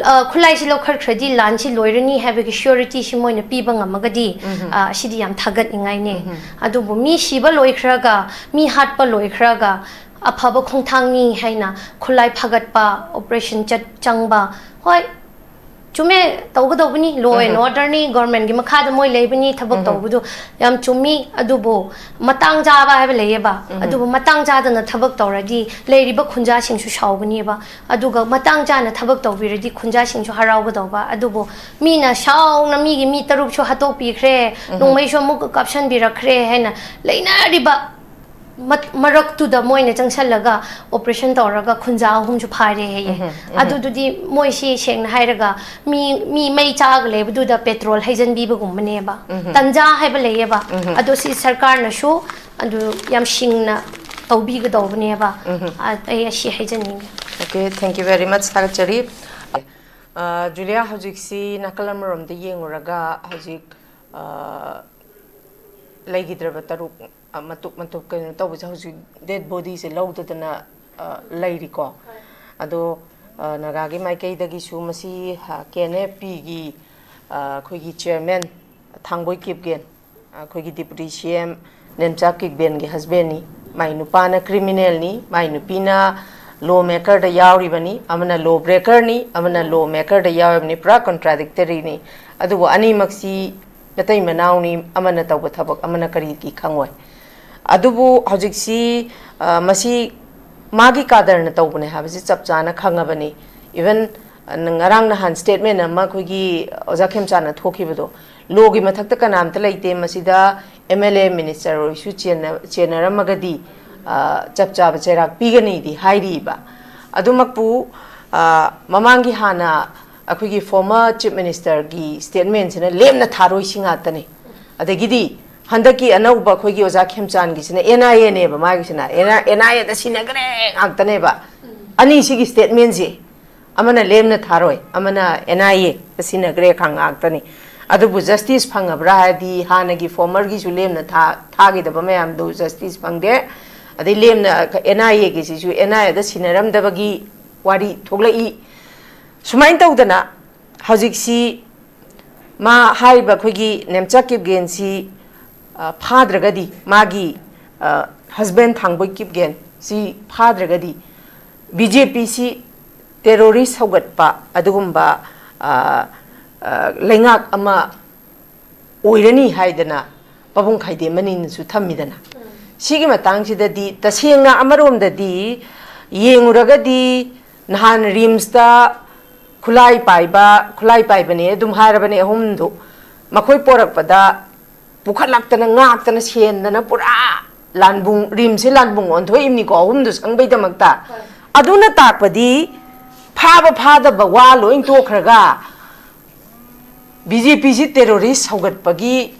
ꯑ, ꯈꯨꯠꯂꯥꯏꯁꯤ ꯂꯧꯈꯠꯈ꯭ꯔꯗꯤ ꯂꯥꯟꯁꯤ ꯂꯣꯏꯔꯅꯤ ꯍꯥꯏꯕꯒꯤ surety ꯁꯤ ꯃꯣꯏꯅ ꯄꯤꯕ ꯉꯝꯃꯒꯗꯤ, ꯑ, ꯑꯁꯤꯗꯤ ꯌꯥꯝ ꯊꯥꯒꯠꯅꯤꯡꯉꯥꯏꯅꯦ꯫ ꯑꯗꯨꯕꯨ ꯃꯤ ꯁꯤꯕ ꯂꯣꯏꯈ꯭ꯔꯒ, ꯃꯤ ꯍꯥꯠꯄ ꯂꯣꯏꯈ꯭ꯔꯒ, ꯑꯐꯕ ꯈꯣꯡꯊꯥꯡꯅꯤ ꯍꯥꯏꯅ ꯈꯨꯠꯂꯥꯏ ꯐꯒꯠꯄ, operation ꯆꯠ-, ꯆꯪꯕ, ꯍꯣꯏ, ꯆꯨꯝꯃꯦ, ꯇꯧꯒꯗꯧꯕꯅꯤ, law and order ꯅꯤ, government ꯀꯤ ꯃꯈꯥꯗ ꯃꯣꯏ ꯂꯩꯕꯅꯤ, ꯊꯕꯛ ꯇꯧꯕꯗꯨ ꯌꯥꯝ ꯆꯨꯝꯃꯤ꯫ ꯑꯗꯨꯕꯨ ꯃꯇꯥꯡ ꯆꯥꯕ ꯍꯥꯏꯕ ꯂꯩꯌꯦꯕ꯫ ꯑꯗꯨꯕꯨ ꯃꯇꯥꯡ ꯆꯥꯗꯅ ꯊꯕꯛ ꯇꯧꯔꯗꯤ ꯂꯩꯔꯤꯕ ꯈꯨꯟꯖꯥꯁꯤꯡꯁꯨ ꯁꯥꯎꯒꯅꯤꯕ꯫ ꯑꯗꯨꯒ ꯃꯇꯥꯡ ꯆꯥꯅ ꯊꯕꯛ ꯇꯧꯕꯤꯔꯗꯤ ꯈꯨꯟꯖꯥꯁꯤꯡꯁꯨ ꯍꯔꯥꯎꯒꯗꯧꯕ꯫ ꯑꯗꯨꯕꯨ ꯃꯤꯅ ꯁꯥꯎꯅ ꯃꯤꯒꯤ ꯃꯤ ꯇꯔꯨꯛꯁꯨ ꯍꯥꯠꯇꯣꯛꯄꯤꯈ꯭ꯔꯦ, ꯅꯣꯡꯃꯩꯁꯨ ꯑꯃꯨꯛꯀ ꯀꯥꯞꯁꯟꯕꯤꯔꯛꯈ꯭ꯔꯦ ꯍꯥꯏꯅ ꯂꯩꯅꯔꯤꯕ ꯃꯠ-, ꯃꯔꯛꯇꯨꯗ ꯃꯣꯏꯅ ꯆꯪꯁꯜꯂꯒ operation ꯇꯧꯔꯒ ꯈꯨꯟꯖꯥ ꯑꯍꯨꯝꯁꯨ ꯐꯥꯔꯦ ꯍꯥꯏꯌꯦ꯫ ꯑꯗꯨꯗꯨꯗꯤ ꯃꯣꯏꯁꯤ ꯁꯦꯡꯅ ꯍꯥꯏꯔꯒ ꯃꯤ, ꯃꯤ ꯃꯩ ꯆꯥꯒ ꯂꯩꯕꯗꯨꯗ petrol ꯍꯩꯖꯟꯕꯤꯕꯒꯨꯝꯕꯅꯦꯕ꯫ ꯇꯟꯖꯥ ꯍꯥꯏꯕ ꯂꯩꯌꯦꯕ꯫ ꯑꯗꯣ ꯁꯤ ꯁꯔꯀꯥꯔꯅꯁꯨ ꯑꯗꯨ ꯌꯥꯝ ꯁꯤꯡꯅ ꯇꯧꯕꯤꯒꯗꯧꯕꯅꯦꯕ꯫ ꯑ-, ꯑꯩ ꯑꯁꯤ ꯍꯥꯏꯖꯅꯤꯡꯉꯤ꯫ Okay, thank you very much, ꯊꯥꯒꯠꯆꯔꯤ꯫ ꯑ, ꯖꯨꯂꯤꯌꯥ, ꯍꯧꯖꯤꯛꯁꯤ ꯅꯥꯀꯜ ꯑꯃꯔꯣꯝꯗ ꯌꯦꯡꯉꯨꯔꯒ ꯍꯧꯖꯤꯛ, ꯑ, ꯂꯩꯈꯤꯗ꯭ꯔꯕ ꯇꯔꯨꯛ, ꯑ, ꯃꯇꯨꯞ ꯃꯇꯨꯞ ꯀꯩꯅꯣ ꯇꯧꯕꯁꯦ ꯍꯧꯖꯤꯛ dead body ꯁꯦ ꯂꯧꯗꯗꯅ, ꯑ, ꯂꯩꯔꯤꯀꯣ꯫ ꯑꯗꯣ, ꯑ, ꯅꯥꯒꯥꯒꯤ ꯃꯥꯏꯀꯩꯗꯒꯤꯁꯨ ꯃꯁꯤ, ꯑ, ꯀꯦ ꯑꯦꯟ ꯑꯦꯐ ꯄꯤꯒꯤ, ꯑ, ꯑꯩꯈꯣꯏꯒꯤ chairman ꯊꯥꯡꯕꯣꯏ ꯀꯤꯞꯒꯦꯟ, ꯑꯩꯈꯣꯏꯒꯤ deputy C M Nemcha ꯀꯤꯛꯕꯦꯟꯒꯤ husband ꯅꯤ꯫ ꯃꯥꯏ ꯅꯨꯄꯥꯅ criminal ꯅꯤ, ꯃꯥꯏ ꯅꯨꯄꯤꯅ law maker ꯗ ꯌꯥꯎꯔꯤꯕꯅꯤ, ꯑꯃꯅ law breaker ꯅꯤ, ꯑꯃꯅ law maker ꯗ ꯌꯥꯎꯔꯤꯕꯅꯤ, ꯄꯨꯔꯥ contradictory ꯅꯤ꯫ ꯑꯗꯨꯕꯨ ꯑꯅꯤꯃꯛꯁꯤ ꯃꯇꯩ ꯃꯅꯥꯎꯅꯤ, ꯑꯃꯅ ꯇꯧꯕ ꯊꯕꯛ ꯑꯃꯅ ꯀꯔꯤꯒꯤ ꯈꯪꯉꯣꯏ? ꯑꯗꯨꯕꯨ ꯍꯧꯖꯤꯛꯁꯤ, ꯑ, ꯃꯁꯤ ꯃꯥꯒꯤ ꯀꯥꯗꯔꯅ ꯇꯧꯕꯅꯦ ꯍꯥꯏꯕꯁꯤ ꯆꯞ ꯆꯥꯅ ꯈꯪꯉꯕꯅꯤ꯫ Even, ꯑ, ꯉꯔꯥꯡ ꯅꯍꯥꯟ statement ꯑꯃ ꯑꯩꯈꯣꯏꯒꯤ ꯑꯣꯖꯥ ꯈꯦꯝꯆꯥꯟꯅ ꯊꯣꯛꯈꯤꯕꯗꯣ, ꯂꯣꯒꯤ ꯃꯊꯛꯇ ꯀꯅꯥꯝꯇ ꯂꯩꯇꯦ, ꯃꯁꯤꯗ M L A minister ꯑꯣꯏꯁꯨ ꯆꯦꯟꯅ-, ꯆꯦꯟꯅꯔꯝꯃꯒꯗꯤ, ꯑ, ꯆꯞ ꯆꯥꯕ ꯆꯩꯔꯥꯛ ꯄꯤꯒꯅꯤꯗꯤ ꯍꯥꯏꯔꯤꯕ꯫ ꯑꯗꯨꯃꯛꯄꯨ, ꯑ, ꯃꯃꯥꯡꯒꯤ ꯍꯥꯟꯅ ꯑꯩꯈꯣꯏꯒꯤ former chief ministerꯒꯤ statementꯁꯤꯅ ꯂꯦꯝꯅ ꯊꯥꯔꯣꯏꯁꯤ ꯉꯥꯛꯇꯅꯤ꯫ ꯑꯗꯒꯤꯗꯤ ꯍꯟꯗꯛꯀꯤ ꯑꯅꯧꯕ ꯑꯩꯈꯣꯏꯒꯤ ꯑꯣꯖꯥ ꯈꯦꯝꯆꯥꯟꯒꯤꯁꯤꯅ N I Aꯅꯦꯕ ꯃꯥꯒꯤꯁꯤꯅ, N I Aꯗ ꯁꯤꯟꯅꯈ꯭ꯔꯦ ꯉꯥꯛꯇꯅꯦꯕ꯫ ꯑꯅꯤꯁꯤꯒꯤ statementꯁꯦ ꯑꯃꯅ ꯂꯦꯝꯅ ꯊꯥꯔꯣꯏ, ꯑꯃꯅ N I Aꯗ ꯁꯤꯟꯅꯈ꯭ꯔꯦ ꯈꯪ ꯉꯥꯛꯇꯅꯤ꯫ ꯑꯗꯨꯕꯨ justice ꯐꯪꯉꯕ꯭ꯔꯥ ꯍꯥꯏꯔꯗꯤ ꯍꯥꯟꯅꯒꯤ formerꯒꯤꯁꯨ ꯂꯦꯝꯅ ꯊꯥ-, ꯊꯥꯈꯤꯗꯕ ꯃꯌꯥꯝꯗꯨ justice ꯐꯪꯗꯦ꯫ ꯑꯗꯩ ꯂꯦꯝꯅ N I Aꯒꯤꯁꯤꯁꯨ N I Aꯗ ꯁꯤꯟꯅꯔꯝꯗꯕꯒꯤ ꯋꯥꯔꯤ ꯊꯣꯛꯂꯛꯏ꯫ ꯁꯨꯃꯥꯏꯅ ꯇꯧꯗꯅ ꯍꯧꯖꯤꯛꯁꯤ ꯃꯥ ꯍꯥꯏꯔꯤꯕ ꯑꯩꯈꯣꯏꯒꯤ ꯅꯦꯝꯆꯥ ꯀꯤꯞꯒꯦꯟꯁꯤ, ꯑ, ꯐꯥꯗ꯭ꯔꯒꯗꯤ, ꯃꯥꯒꯤ, ꯑ, husband ꯊꯥꯡꯕꯣꯏ ꯀꯤꯞꯒꯦꯟꯁꯤ ꯐꯥꯗ꯭ꯔꯒꯗꯤ BJPꯁꯤ terrorist ꯁꯧꯒꯠꯄ ꯑꯗꯨꯒꯨꯝꯕ, ꯑ, ꯑ, ꯂꯩꯉꯥꯛ ꯑꯃ ꯑꯣꯏꯔꯅꯤ ꯍꯥꯏꯗꯅ ꯄꯥꯕꯨꯡ ꯈꯥꯏꯗꯦꯝ ꯃꯅꯤꯅꯁꯨ ꯊꯝꯃꯤꯗꯅ꯫ ꯁꯤꯒꯤ ꯃꯇꯥꯡꯁꯤꯗꯗꯤ ꯇꯁꯦꯡꯅ ꯑꯃꯔꯣꯝꯗꯗꯤ ꯌꯦꯡꯉꯨꯔꯒꯗꯤ ꯅꯍꯥꯟ RIMSꯇ ꯈꯨꯠꯂꯥꯏ ꯄꯥꯏꯕ, ꯈꯨꯠꯂꯥꯏ ꯄꯥꯏꯕꯅꯦ ꯑꯗꯨꯝ ꯍꯥꯏꯔꯕꯅꯦ ꯑꯍꯨꯝꯗꯨ꯫ ꯃꯈꯣꯏ ꯄꯣꯔꯛꯄꯗ ꯄꯨꯈꯠꯂꯛꯇꯅ, ꯉꯥꯛꯇꯅ, ꯁꯦꯟꯗꯅ ꯄꯨꯔꯥ ꯂꯥꯟꯕꯨꯡ, RIMSꯁꯦ ꯂꯥꯟꯕꯨꯡ ꯑꯣꯟꯊꯣꯛꯏꯕꯅꯤꯀꯣ ꯑꯍꯨꯝꯗꯨ ꯁꯪꯕꯩꯗꯃꯛꯇ꯫ ꯍꯣꯏ꯫ ꯑꯗꯨꯅ ꯇꯥꯛꯄꯗꯤ ꯐꯥꯕ ꯐꯥꯗꯕ ꯋꯥ ꯂꯣꯏ ꯇꯣꯛꯈ꯭ꯔꯒ BJPꯁꯤ terrorist ꯁꯧꯒꯠꯄꯒꯤ,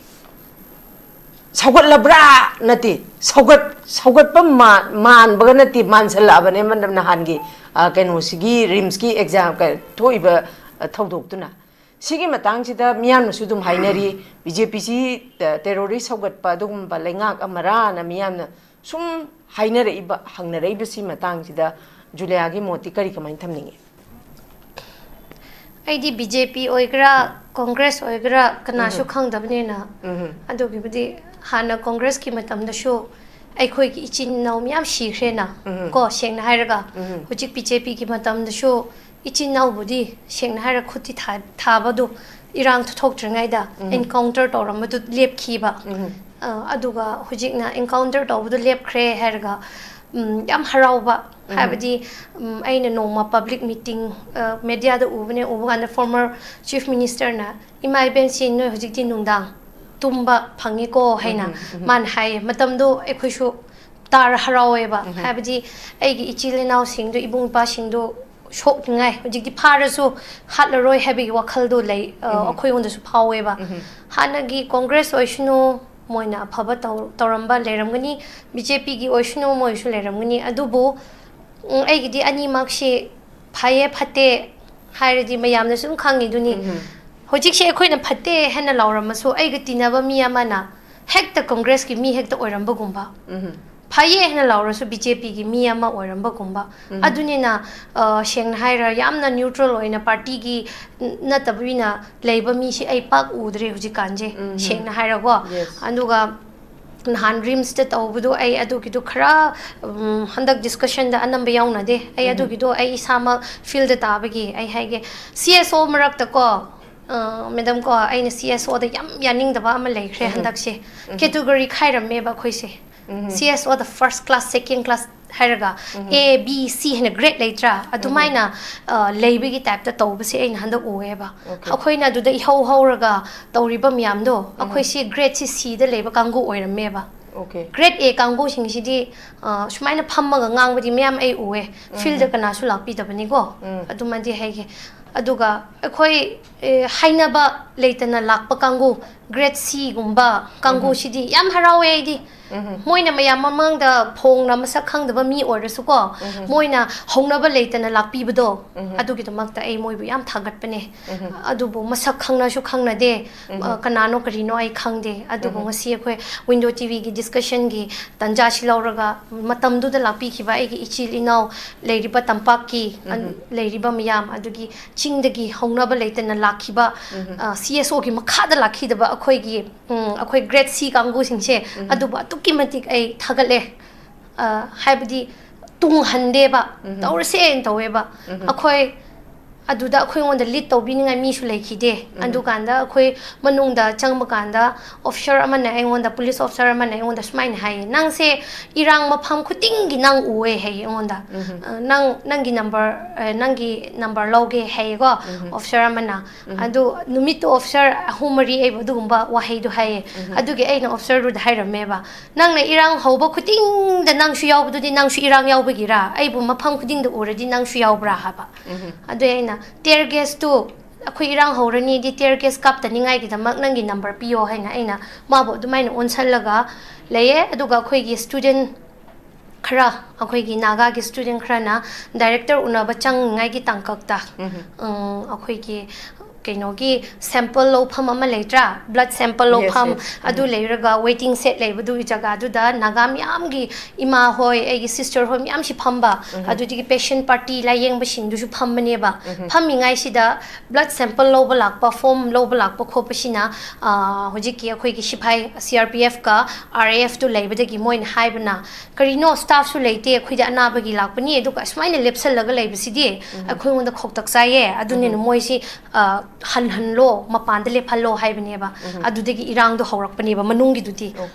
ꯁꯧꯒꯠꯂꯕ꯭ꯔꯥ? ꯅꯠꯇꯦ, ꯁꯧꯒꯠ-, ꯁꯧꯒꯠꯄ ꯃꯥ-, ꯃꯥꯟꯕꯒ ꯅꯠꯇꯦ, ꯃꯥꯟꯁꯜꯂꯛꯑꯕꯅꯦ ꯃꯅ-, ꯅꯍꯥꯟꯒꯤ, ꯑ, ꯀꯩꯅꯣꯁꯤꯒꯤ RIMSꯀꯤ exam ꯀ-, ꯊꯣꯛꯏꯕ, ꯑ, ꯊꯧꯗꯣꯛꯇꯨꯅ꯫ ꯁꯤꯒꯤ ꯃꯇꯥꯡꯁꯤꯗ ꯃꯤꯌꯥꯝꯅꯁꯨ ꯑꯗꯨꯝ ꯍꯥꯏꯅꯔꯤ, BJPꯁꯤ ꯇ-, terrorist ꯁꯧꯒꯠꯄ ꯑꯗꯨꯒꯨꯝꯕ ꯂꯩꯉꯥꯛ ꯑꯃꯔꯥꯅ ꯃꯤꯌꯥꯝꯅ ꯁꯨꯝ ꯍꯥꯏꯅꯔꯛꯏꯕ, ꯍꯪꯅꯔꯛꯏꯕꯁꯤ ꯃꯇꯥꯡꯁꯤꯗ ꯖꯨꯂꯤꯌꯥꯒꯤ ꯃꯣꯠꯇꯤ ꯀꯔꯤ, ꯀꯃꯥꯏꯅ ꯊꯝꯅꯤꯡꯉꯤ? ꯑꯩꯗꯤ BJP ꯑꯣꯏꯒꯦꯔꯥ, Congress ꯑꯣꯏꯒꯦꯔꯥ, ꯀꯅꯥꯁꯨ ꯎꯝ꯫ ꯈꯪꯗꯕꯅꯤꯅ, ꯎꯝ꯫ ꯑꯗꯨꯒꯤꯕꯨꯗꯤ ꯍꯥꯟꯅ Congressꯀꯤ ꯃꯇꯝꯗꯁꯨ ꯑꯩꯈꯣꯏꯒꯤ ꯏꯆꯤꯟ ꯏꯅꯥꯎ ꯃꯌꯥꯝ ꯁꯤꯈ꯭ꯔꯦꯅ, ꯎꯝ꯫ ꯀꯣ, ꯁꯦꯡꯅ ꯍꯥꯏꯔꯒ꯫ ꯎꯝ꯫ ꯍꯧꯖꯤꯛ BJPꯒꯤ ꯃꯇꯝꯗꯁꯨ ꯏꯆꯤꯟ ꯏꯅꯥꯎꯕꯨꯗꯤ ꯁꯦꯡꯅ ꯍꯥꯏꯔꯒ ꯈꯨꯠꯇꯤ ꯊꯥ-, ꯊꯥꯕꯗꯨ ꯏꯔꯥꯡ ꯊꯣꯛꯇ꯭ꯔꯤꯉꯩꯗ ꯎꯝ꯫ Encounter ꯇꯧꯔꯝꯕꯗꯨ ꯂꯦꯞꯈꯤꯕ꯫ ꯎꯝ꯫ ꯑ, ꯑꯗꯨꯒ ꯍꯧꯖꯤꯛꯅ encounter ꯇꯧꯕꯗꯨ ꯂꯦꯞꯈ꯭ꯔꯦ ꯍꯥꯏꯔꯒ ꯎꯝ, ꯌꯥꯝ ꯍꯔꯥꯎꯕ꯫ ꯍꯥꯏꯕꯗꯤ, ꯎꯝ, ꯑꯩꯅ ꯅꯣꯡꯃ ꯄꯕ꯭ꯂꯤꯛ ꯃꯤꯇꯤꯡ, ꯑ, ꯃꯦꯗꯤꯌꯥꯗ ꯎꯕꯅꯦ, ꯎꯕ ꯀꯥꯟꯗ ꯐꯣꯔꯃꯔ ꯆꯤꯐ ꯃꯤꯅꯤꯁꯇꯔꯅ, "ꯏꯃꯥ ꯏꯕꯦꯟꯁꯤ, ꯅꯣꯏ ꯍꯧꯖꯤꯛꯇꯤ ꯅꯨꯡꯗꯥꯡ ꯇꯨꯝꯕ ꯐꯪꯉꯤꯀꯣ" ꯍꯥꯏꯅ ꯃꯥꯅ ꯍꯥꯏꯌꯦ꯫ ꯃꯇꯝꯗꯣ ꯑꯩꯈꯣꯏꯁꯨ ꯇꯥꯔ ꯍꯔꯥꯎꯋꯦꯕ꯫ ꯍꯥꯏꯕꯗꯤ, ꯑꯩꯒꯤ ꯏꯆꯤꯜ ꯏꯅꯥꯎꯁꯤꯡꯗꯣ, ꯏꯕꯨꯡ ꯏꯄꯥꯁꯤꯡꯗꯣ ꯁꯣꯛꯅꯤꯡꯉꯥꯏ ꯍꯧꯖꯤꯛꯇꯤ ꯐꯥꯔꯁꯨ ꯍꯥꯠꯂꯔꯣꯏ ꯍꯥꯏꯕꯒꯤ ꯋꯥꯈꯜꯗꯣ ꯂꯩ, ꯑ, ꯑꯩꯈꯣꯏꯉꯣꯟꯗꯁꯨ ꯐꯥꯎꯋꯦꯕ꯫ ꯍꯥꯟꯅꯒꯤ ꯀꯣꯡꯒ꯭ꯔꯦꯁ ꯑꯣꯏꯁꯅꯨ, ꯃꯣꯏꯅ ꯑꯐꯕ ꯇꯧ-, ꯇꯧꯔꯝꯕ ꯂꯩꯔꯝꯒꯅꯤ, ꯕꯤ ꯖꯦ ꯄꯤꯒꯤ ꯑꯣꯏꯁꯅꯨ, ꯃꯣꯏꯁꯨ ꯂꯩꯔꯝꯒꯅꯤ꯫ ꯑꯗꯨꯕꯨ, ꯎꯝ, ꯑꯩꯒꯤꯗꯤ ꯑꯅꯤꯃꯛꯁꯤ ꯐꯩꯌꯦ ꯐꯠꯇꯦ ꯍꯥꯏꯔꯗꯤ ꯃꯌꯥꯝꯅꯁꯨ ꯑꯗꯨꯝ ꯈꯪꯉꯤꯗꯨꯅꯤ꯫ ꯍꯧꯖꯤꯛꯁꯦ ꯑꯩꯈꯣꯏꯅ ꯐꯠꯇꯦ ꯍꯥꯏꯅ ꯂꯥꯎꯔꯝꯃꯁꯨ, ꯑꯩꯒ ꯇꯤꯟꯅꯕ ꯃꯤ ꯑꯃꯅ ꯍꯦꯛꯇ ꯀꯣꯡꯒ꯭ꯔꯦꯁꯀꯤ ꯃꯤ ꯍꯦꯛꯇ ꯑꯣꯏꯔꯝꯕꯒꯨꯝꯕ, ꯐꯩꯌꯦ ꯍꯥꯏꯅ ꯂꯥꯎꯔꯁꯨ ꯕꯤ ꯖꯦ ꯄꯤꯒꯤ ꯃꯤ ꯑꯃ ꯑꯣꯏꯔꯝꯕꯒꯨꯝꯕ꯫ ꯑꯗꯨꯅꯤꯅ, ꯑ, ꯁꯦꯡꯅ ꯍꯥꯏꯔ, ꯌꯥꯝꯅ ꯅ꯭ꯌꯨꯇ꯭ꯔꯦꯜ ꯑꯣꯏꯅ ꯄꯥꯔꯇꯤꯒꯤ ꯅꯠꯇꯕꯤꯅ ꯂꯩꯕ ꯃꯤꯁꯤ ꯑꯩ ꯄꯥꯛ ꯎꯗ꯭ꯔꯦ ꯍꯧꯖꯤꯛꯀꯥꯟꯁꯦ, ꯁꯦꯡꯅ ꯍꯥꯏꯔꯀꯣ꯫ Yes. ꯑꯗꯨꯒ ꯅꯍꯥꯟ ꯔꯤꯝꯁꯇ ꯇꯧꯕꯗꯣ, ꯑꯩ ꯑꯗꯨꯒꯤꯗꯣ ꯈꯔ, ꯎꯝ, ꯍꯟꯗꯛ ꯗꯤꯁꯀꯁꯟꯗ ꯑꯅꯝꯕ ꯌꯥꯎꯅꯗꯦ꯫ ꯑꯩ ꯑꯗꯨꯒꯤꯗꯣ ꯑꯩ ꯏꯁꯥꯃꯛ ꯐꯤꯜꯗ ꯇꯥꯕꯒꯤ ꯑꯩ ꯍꯥꯏꯒꯦ, ꯁꯤ ꯑꯦꯁ ꯑꯣ ꯃꯔꯛꯇꯀꯣ, ꯑ, ꯃꯦꯗꯝ ꯀꯣ, ꯑꯩꯅ ꯁꯤ ꯑꯦꯁ ꯑꯣꯗ ꯌꯥꯝ ꯌꯥꯅꯤꯡꯗꯕ ꯑꯃ ꯂꯩꯈ꯭ꯔꯦ ꯍꯟꯗꯛꯁꯦ꯫ ꯀꯦꯇꯦꯒꯣꯔꯤ ꯈꯥꯏꯔꯝꯃꯦꯕ ꯑꯩꯈꯣꯏꯁꯦ꯫ ꯁꯤ ꯑꯦꯁ ꯑꯣꯗ ꯐꯥꯔꯁ ꯀ꯭ꯂꯥꯁ, ꯁꯦꯀꯦꯟ ꯀ꯭ꯂꯥꯁ ꯍꯥꯏꯔꯒ, ꯑꯦ, ꯕꯤ, ꯁꯤ ꯍꯥꯏꯅ ꯒ꯭ꯔꯦꯗ ꯂꯩꯇ꯭ꯔꯥ? ꯑꯗꯨꯃꯥꯏꯅ, ꯑ, ꯂꯩꯕꯒꯤ ꯇꯥꯏꯞꯇ ꯇꯧꯕꯁꯦ ꯑꯩꯅ ꯍꯟꯗꯛ ꯎꯑꯦꯕ꯫ Okay. ꯑꯩꯈꯣꯏꯅ ꯑꯗꯨꯗ ꯏꯍꯧ ꯍꯧꯔꯒ ꯇꯧꯔꯤꯕ ꯃꯌꯥꯝꯗꯣ, ꯑꯩꯈꯣꯏꯁꯤ ꯒ꯭ꯔꯦꯗꯁꯤ ꯁꯤꯗ ꯂꯩꯕ ꯀꯥꯡꯕꯨ ꯑꯣꯏꯔꯝꯃꯦꯕ꯫ Okay. ꯒ꯭ꯔꯦꯗ ꯑꯦ ꯀꯥꯡꯕꯨꯁꯤꯡꯁꯤꯗꯤ, ꯑ, ꯁꯨꯃꯥꯏꯅ ꯐꯝꯃꯒ ꯉꯥꯡꯕꯗꯤ ꯃꯌꯥꯝ ꯑꯩ ꯎꯑꯦ꯫ ꯐꯤꯜꯗ ꯀꯅꯥꯁꯨ ꯂꯥꯛꯄꯤꯗꯕꯅꯤꯀꯣ꯫ ꯑꯗꯨꯃꯗꯤ ꯍꯥꯏꯒꯦ꯫ ꯑꯗꯨꯒ ꯑꯩꯈꯣꯏ, ꯑꯦ, ꯍꯥꯏꯅꯕ ꯂꯩꯇꯅ ꯂꯥꯛꯄ ꯀꯥꯡꯕꯨ, ꯒ꯭ꯔꯦꯗ ꯁꯤꯒꯨꯝꯕ ꯀꯥꯡꯕꯨꯁꯤꯗꯤ ꯌꯥꯝ ꯍꯔꯥꯎꯋꯦ ꯑꯩꯗꯤ꯫ ꯃꯣꯏꯅ ꯃꯌꯥꯝ ꯃꯃꯥꯡꯗ ꯐꯣꯡꯅ ꯃꯁꯛ ꯈꯪꯗꯕ ꯃꯤ ꯑꯣꯏꯔꯁꯨꯀꯣ, ꯃꯣꯏꯅ ꯍꯧꯅꯕ ꯂꯩꯇꯅ ꯂꯥꯛꯄꯤꯕꯗꯣ, ꯑꯗꯨꯒꯤꯗꯃꯛꯇ ꯑꯩ ꯃꯣꯏꯕꯨ ꯌꯥꯝ ꯊꯥꯒꯠꯄꯅꯦ꯫ ꯑꯗꯨꯕꯨ ꯃꯁꯛ ꯈꯪꯅꯁꯨ ꯈꯪꯅꯗꯦ, ꯑ, ꯀꯅꯥꯅꯣ ꯀꯔꯤꯅꯣ ꯑꯩ ꯈꯪꯗꯦ꯫ ꯑꯗꯨꯕꯨ ꯉꯁꯤ ꯑꯩꯈꯣꯏ ꯋꯤꯟꯗꯣ ꯇꯤ ꯚꯤꯒꯤ ꯗꯤꯁꯀꯁꯟꯒꯤ ꯇꯥꯟꯖꯥꯁꯤ ꯂꯧꯔꯒ, ꯃꯇꯝꯗꯨꯗ ꯂꯥꯛꯄꯤꯈꯤꯕ ꯑꯩꯒꯤ ꯏꯆꯤꯜ ꯏꯅꯥꯎ ꯂꯩꯔꯤꯕ ꯇꯝꯄꯥꯛꯀꯤ, ꯑꯟ-, ꯂꯩꯔꯤꯕ ꯃꯌꯥꯝ, ꯑꯗꯨꯒꯤ ꯆꯤꯡꯗꯒꯤ ꯍꯧꯅꯕ ꯂꯩꯇꯅ ꯂꯥꯛꯈꯤꯕ, ꯑ, ꯁꯤ ꯑꯦꯁ ꯑꯣꯒꯤ ꯃꯈꯥꯗ ꯂꯥꯛꯈꯤꯗꯕ ꯑꯩꯈꯣꯏꯒꯤ, ꯎꯝ, ꯑꯩꯈꯣꯏ ꯒ꯭ꯔꯦꯗ ꯁꯤ ꯀꯥꯡꯕꯨꯁꯤꯡꯁꯦ, ꯑꯗꯨꯕꯨ ꯑꯗꯨꯛꯀꯤ ꯃꯇꯤꯛ ꯑꯩ ꯊꯥꯒꯠꯂꯦ꯫ ꯑ, ꯍꯥꯏꯕꯗꯤ ꯇꯨꯡꯍꯟꯗꯦꯕ, ꯇꯧꯔꯁꯦꯅ ꯇꯧꯋꯦꯕ꯫ ꯑꯩꯈꯣꯏ, ꯑꯗꯨꯗ ꯑꯩꯈꯣꯏꯉꯣꯟꯗ ꯂꯤꯠ ꯇꯧꯕꯤꯅꯤꯡꯉꯥꯏ ꯃꯤꯁꯨ ꯂꯩꯈꯤꯗꯦ꯫ ꯑꯗꯨꯀꯥꯟꯗ ꯑꯩꯈꯣꯏ ꯃꯅꯨꯡꯗ ꯆꯪꯕ ꯀꯥꯟꯗ ꯑꯣꯐꯤꯁꯔ ꯑꯃꯅ ꯑꯩꯉꯣꯟꯗ, ꯄꯨꯂꯤꯁ ꯑꯣꯐꯤꯁꯔ ꯑꯃꯅ ꯑꯩꯉꯣꯟꯗ ꯁꯨꯃꯥꯏꯅ ꯍꯥꯏꯌꯦ, "ꯅꯪꯁꯦ ꯏꯔꯥꯡ ꯃꯐꯝ ꯈꯨꯗꯤꯡꯒꯤ ꯅꯪ ꯎꯑꯦ" ꯍꯥꯏꯌꯦ ꯑꯩꯉꯣꯟꯗ꯫ "ꯑ, ꯅꯪ, ꯅꯪꯒꯤ ꯅꯝꯕꯔ, ꯑ, ꯅꯪꯒꯤ ꯅꯝꯕꯔ ꯂꯧꯒꯦ" ꯍꯥꯏꯌꯦꯀꯣ ꯑꯣꯐꯤꯁꯔ ꯑꯃꯅ꯫ ꯑꯗꯨ ꯅꯨꯃꯤꯠꯇꯨ ꯑꯣꯐꯤꯁꯔ ꯑꯍꯨꯝ ꯃꯔꯤ ꯑꯩꯕꯨ ꯑꯗꯨꯒꯨꯝꯕ ꯋꯥꯍꯩꯗꯨ ꯍꯥꯏꯌꯦ꯫ ꯑꯗꯨꯒꯤ ꯑꯩꯅ ꯑꯣꯐꯤꯁꯔꯗꯨꯗ ꯍꯥꯏꯔꯝꯃꯦꯕ, "ꯅꯪꯅ ꯏꯔꯥꯡ ꯍꯧꯕ ꯈꯨꯗꯤꯡꯗ ꯅꯪꯁꯨ ꯌꯥꯎꯕꯗꯨꯗꯤ ꯅꯪꯁꯨ ꯏꯔꯥꯡ ꯌꯥꯎꯕꯒꯤꯔꯥ? ꯑꯩꯕꯨ ꯃꯐꯝ ꯈꯨꯗꯤꯡꯗ ꯎꯔꯗꯤ ꯅꯪꯁꯨ ꯌꯥꯎꯕ꯭ꯔꯥ?" ꯍꯥꯏꯕ꯫ ꯑꯗꯨ ꯑꯩꯅ, "ꯇꯤꯌꯔ ꯒꯦꯁꯇꯨ ꯑꯩꯈꯣꯏ ꯏꯔꯥꯡ ꯍꯧꯔꯅꯤꯗꯤ ꯇꯤꯌꯔ ꯒꯦꯁ ꯀꯥꯞꯇꯅꯤꯡꯉꯥꯏꯒꯤꯗꯃꯛ ꯅꯪꯒꯤ ꯅꯝꯕꯔ ꯄꯤꯌꯣ" ꯍꯥꯏꯅ ꯑꯩꯅ ꯃꯥꯕꯨ ꯑꯗꯨꯃꯥꯏꯅ ꯑꯣꯟꯁꯜꯂꯒ ꯂꯩꯌꯦ꯫ ꯑꯗꯨꯒ ꯑꯩꯈꯣꯏꯒꯤ ꯁ꯭ꯇꯨꯗꯦꯟ ꯈꯔ, ꯑꯩꯈꯣꯏꯒꯤ ꯅꯥꯒꯥꯒꯤ ꯁ꯭ꯇꯨꯗꯦꯟ ꯈꯔꯅ ꯗꯥꯏꯔꯦꯛꯇꯔ ꯎꯅꯕ ꯆꯪꯅꯤꯡꯉꯥꯏꯒꯤ ꯇꯥꯡꯀꯛꯇ, ꯎꯝ, ꯑꯩꯈꯣꯏꯒꯤ ꯀꯩꯅꯣꯒꯤ ꯁꯦꯝꯄꯜ ꯂꯧꯐꯝ ꯑꯃ ꯂꯩꯇ꯭ꯔꯥ, ꯕ꯭ꯂꯗ ꯁꯦꯝꯄꯜ ꯂꯧꯐꯝ, ꯑꯗꯨ ꯂꯩꯔꯒ ꯋꯦꯇꯤꯡ ꯁꯦꯠ ꯂꯩꯕꯗꯨꯒꯤ ꯖꯒꯥꯗꯨꯗ ꯅꯥꯒꯥ ꯃꯌꯥꯝꯒꯤ ꯏꯃꯥ ꯍꯣꯏ, ꯑꯩꯒꯤ ꯁꯤꯁꯇꯔ ꯍꯣꯏ ꯃꯌꯥꯝꯁꯤ ꯐꯝꯕ, ꯑꯗꯨꯗꯒꯤ ꯄꯦꯁꯦꯟ ꯄꯥꯔꯇꯤ ꯂꯥꯏꯌꯦꯡꯕꯁꯤꯡꯗꯨꯁꯨ ꯐꯝꯕꯅꯦꯕ꯫ ꯐꯝꯃꯤꯉꯥꯏꯁꯤꯗ ꯕ꯭ꯂꯗ ꯁꯦꯝꯄꯜ ꯂꯧꯕ ꯂꯥꯛꯄ, ꯐꯣꯝ ꯂꯧꯕ ꯂꯥꯛꯄ ꯈꯣꯠꯄꯁꯤꯅ, ꯑ, ꯍꯧꯖꯤꯛꯀꯤ ꯑꯩꯈꯣꯏꯒꯤ ꯁꯤꯐꯥꯏ, ꯁꯤ ꯑꯥꯔ ꯄꯤ ꯑꯦꯐꯀ ꯑꯥꯔ ꯑꯥꯏ ꯑꯦꯐꯇꯨ ꯂꯩꯕꯗꯒꯤ ꯃꯣꯏꯅ ꯍꯥꯏꯕꯅ, "ꯀꯔꯤꯅꯣ, ꯁ꯭ꯇꯥꯐꯁꯨ ꯂꯩꯇꯦ, ꯑꯩꯈꯣꯏꯗꯤ ꯑꯅꯥꯕꯒꯤ ꯂꯥꯛꯄꯅꯤ, ꯑꯗꯨꯒ ꯑꯁꯨꯃꯥꯏꯅ ꯂꯦꯞꯁꯜꯂꯒ ꯂꯩꯕꯁꯤꯗꯤ ꯑꯩꯈꯣꯏꯉꯣꯟꯗ ꯈꯧꯇꯛ ꯆꯥꯏꯌꯦ, ꯑꯗꯨꯅꯤꯅ ꯃꯣꯏꯁꯤ, ꯑ, ꯍꯟꯍꯜꯂꯣ, ꯃꯄꯥꯟꯗ ꯂꯦꯞꯍꯜꯂꯣ" ꯍꯥꯏꯕꯅꯦꯕ꯫ ꯑꯗꯨꯗꯒꯤ ꯏꯔꯥꯡꯗꯣ ꯍꯧꯔꯛꯄꯅꯦꯕ ꯃꯅꯨꯡꯒꯤꯗꯨꯗꯤ꯫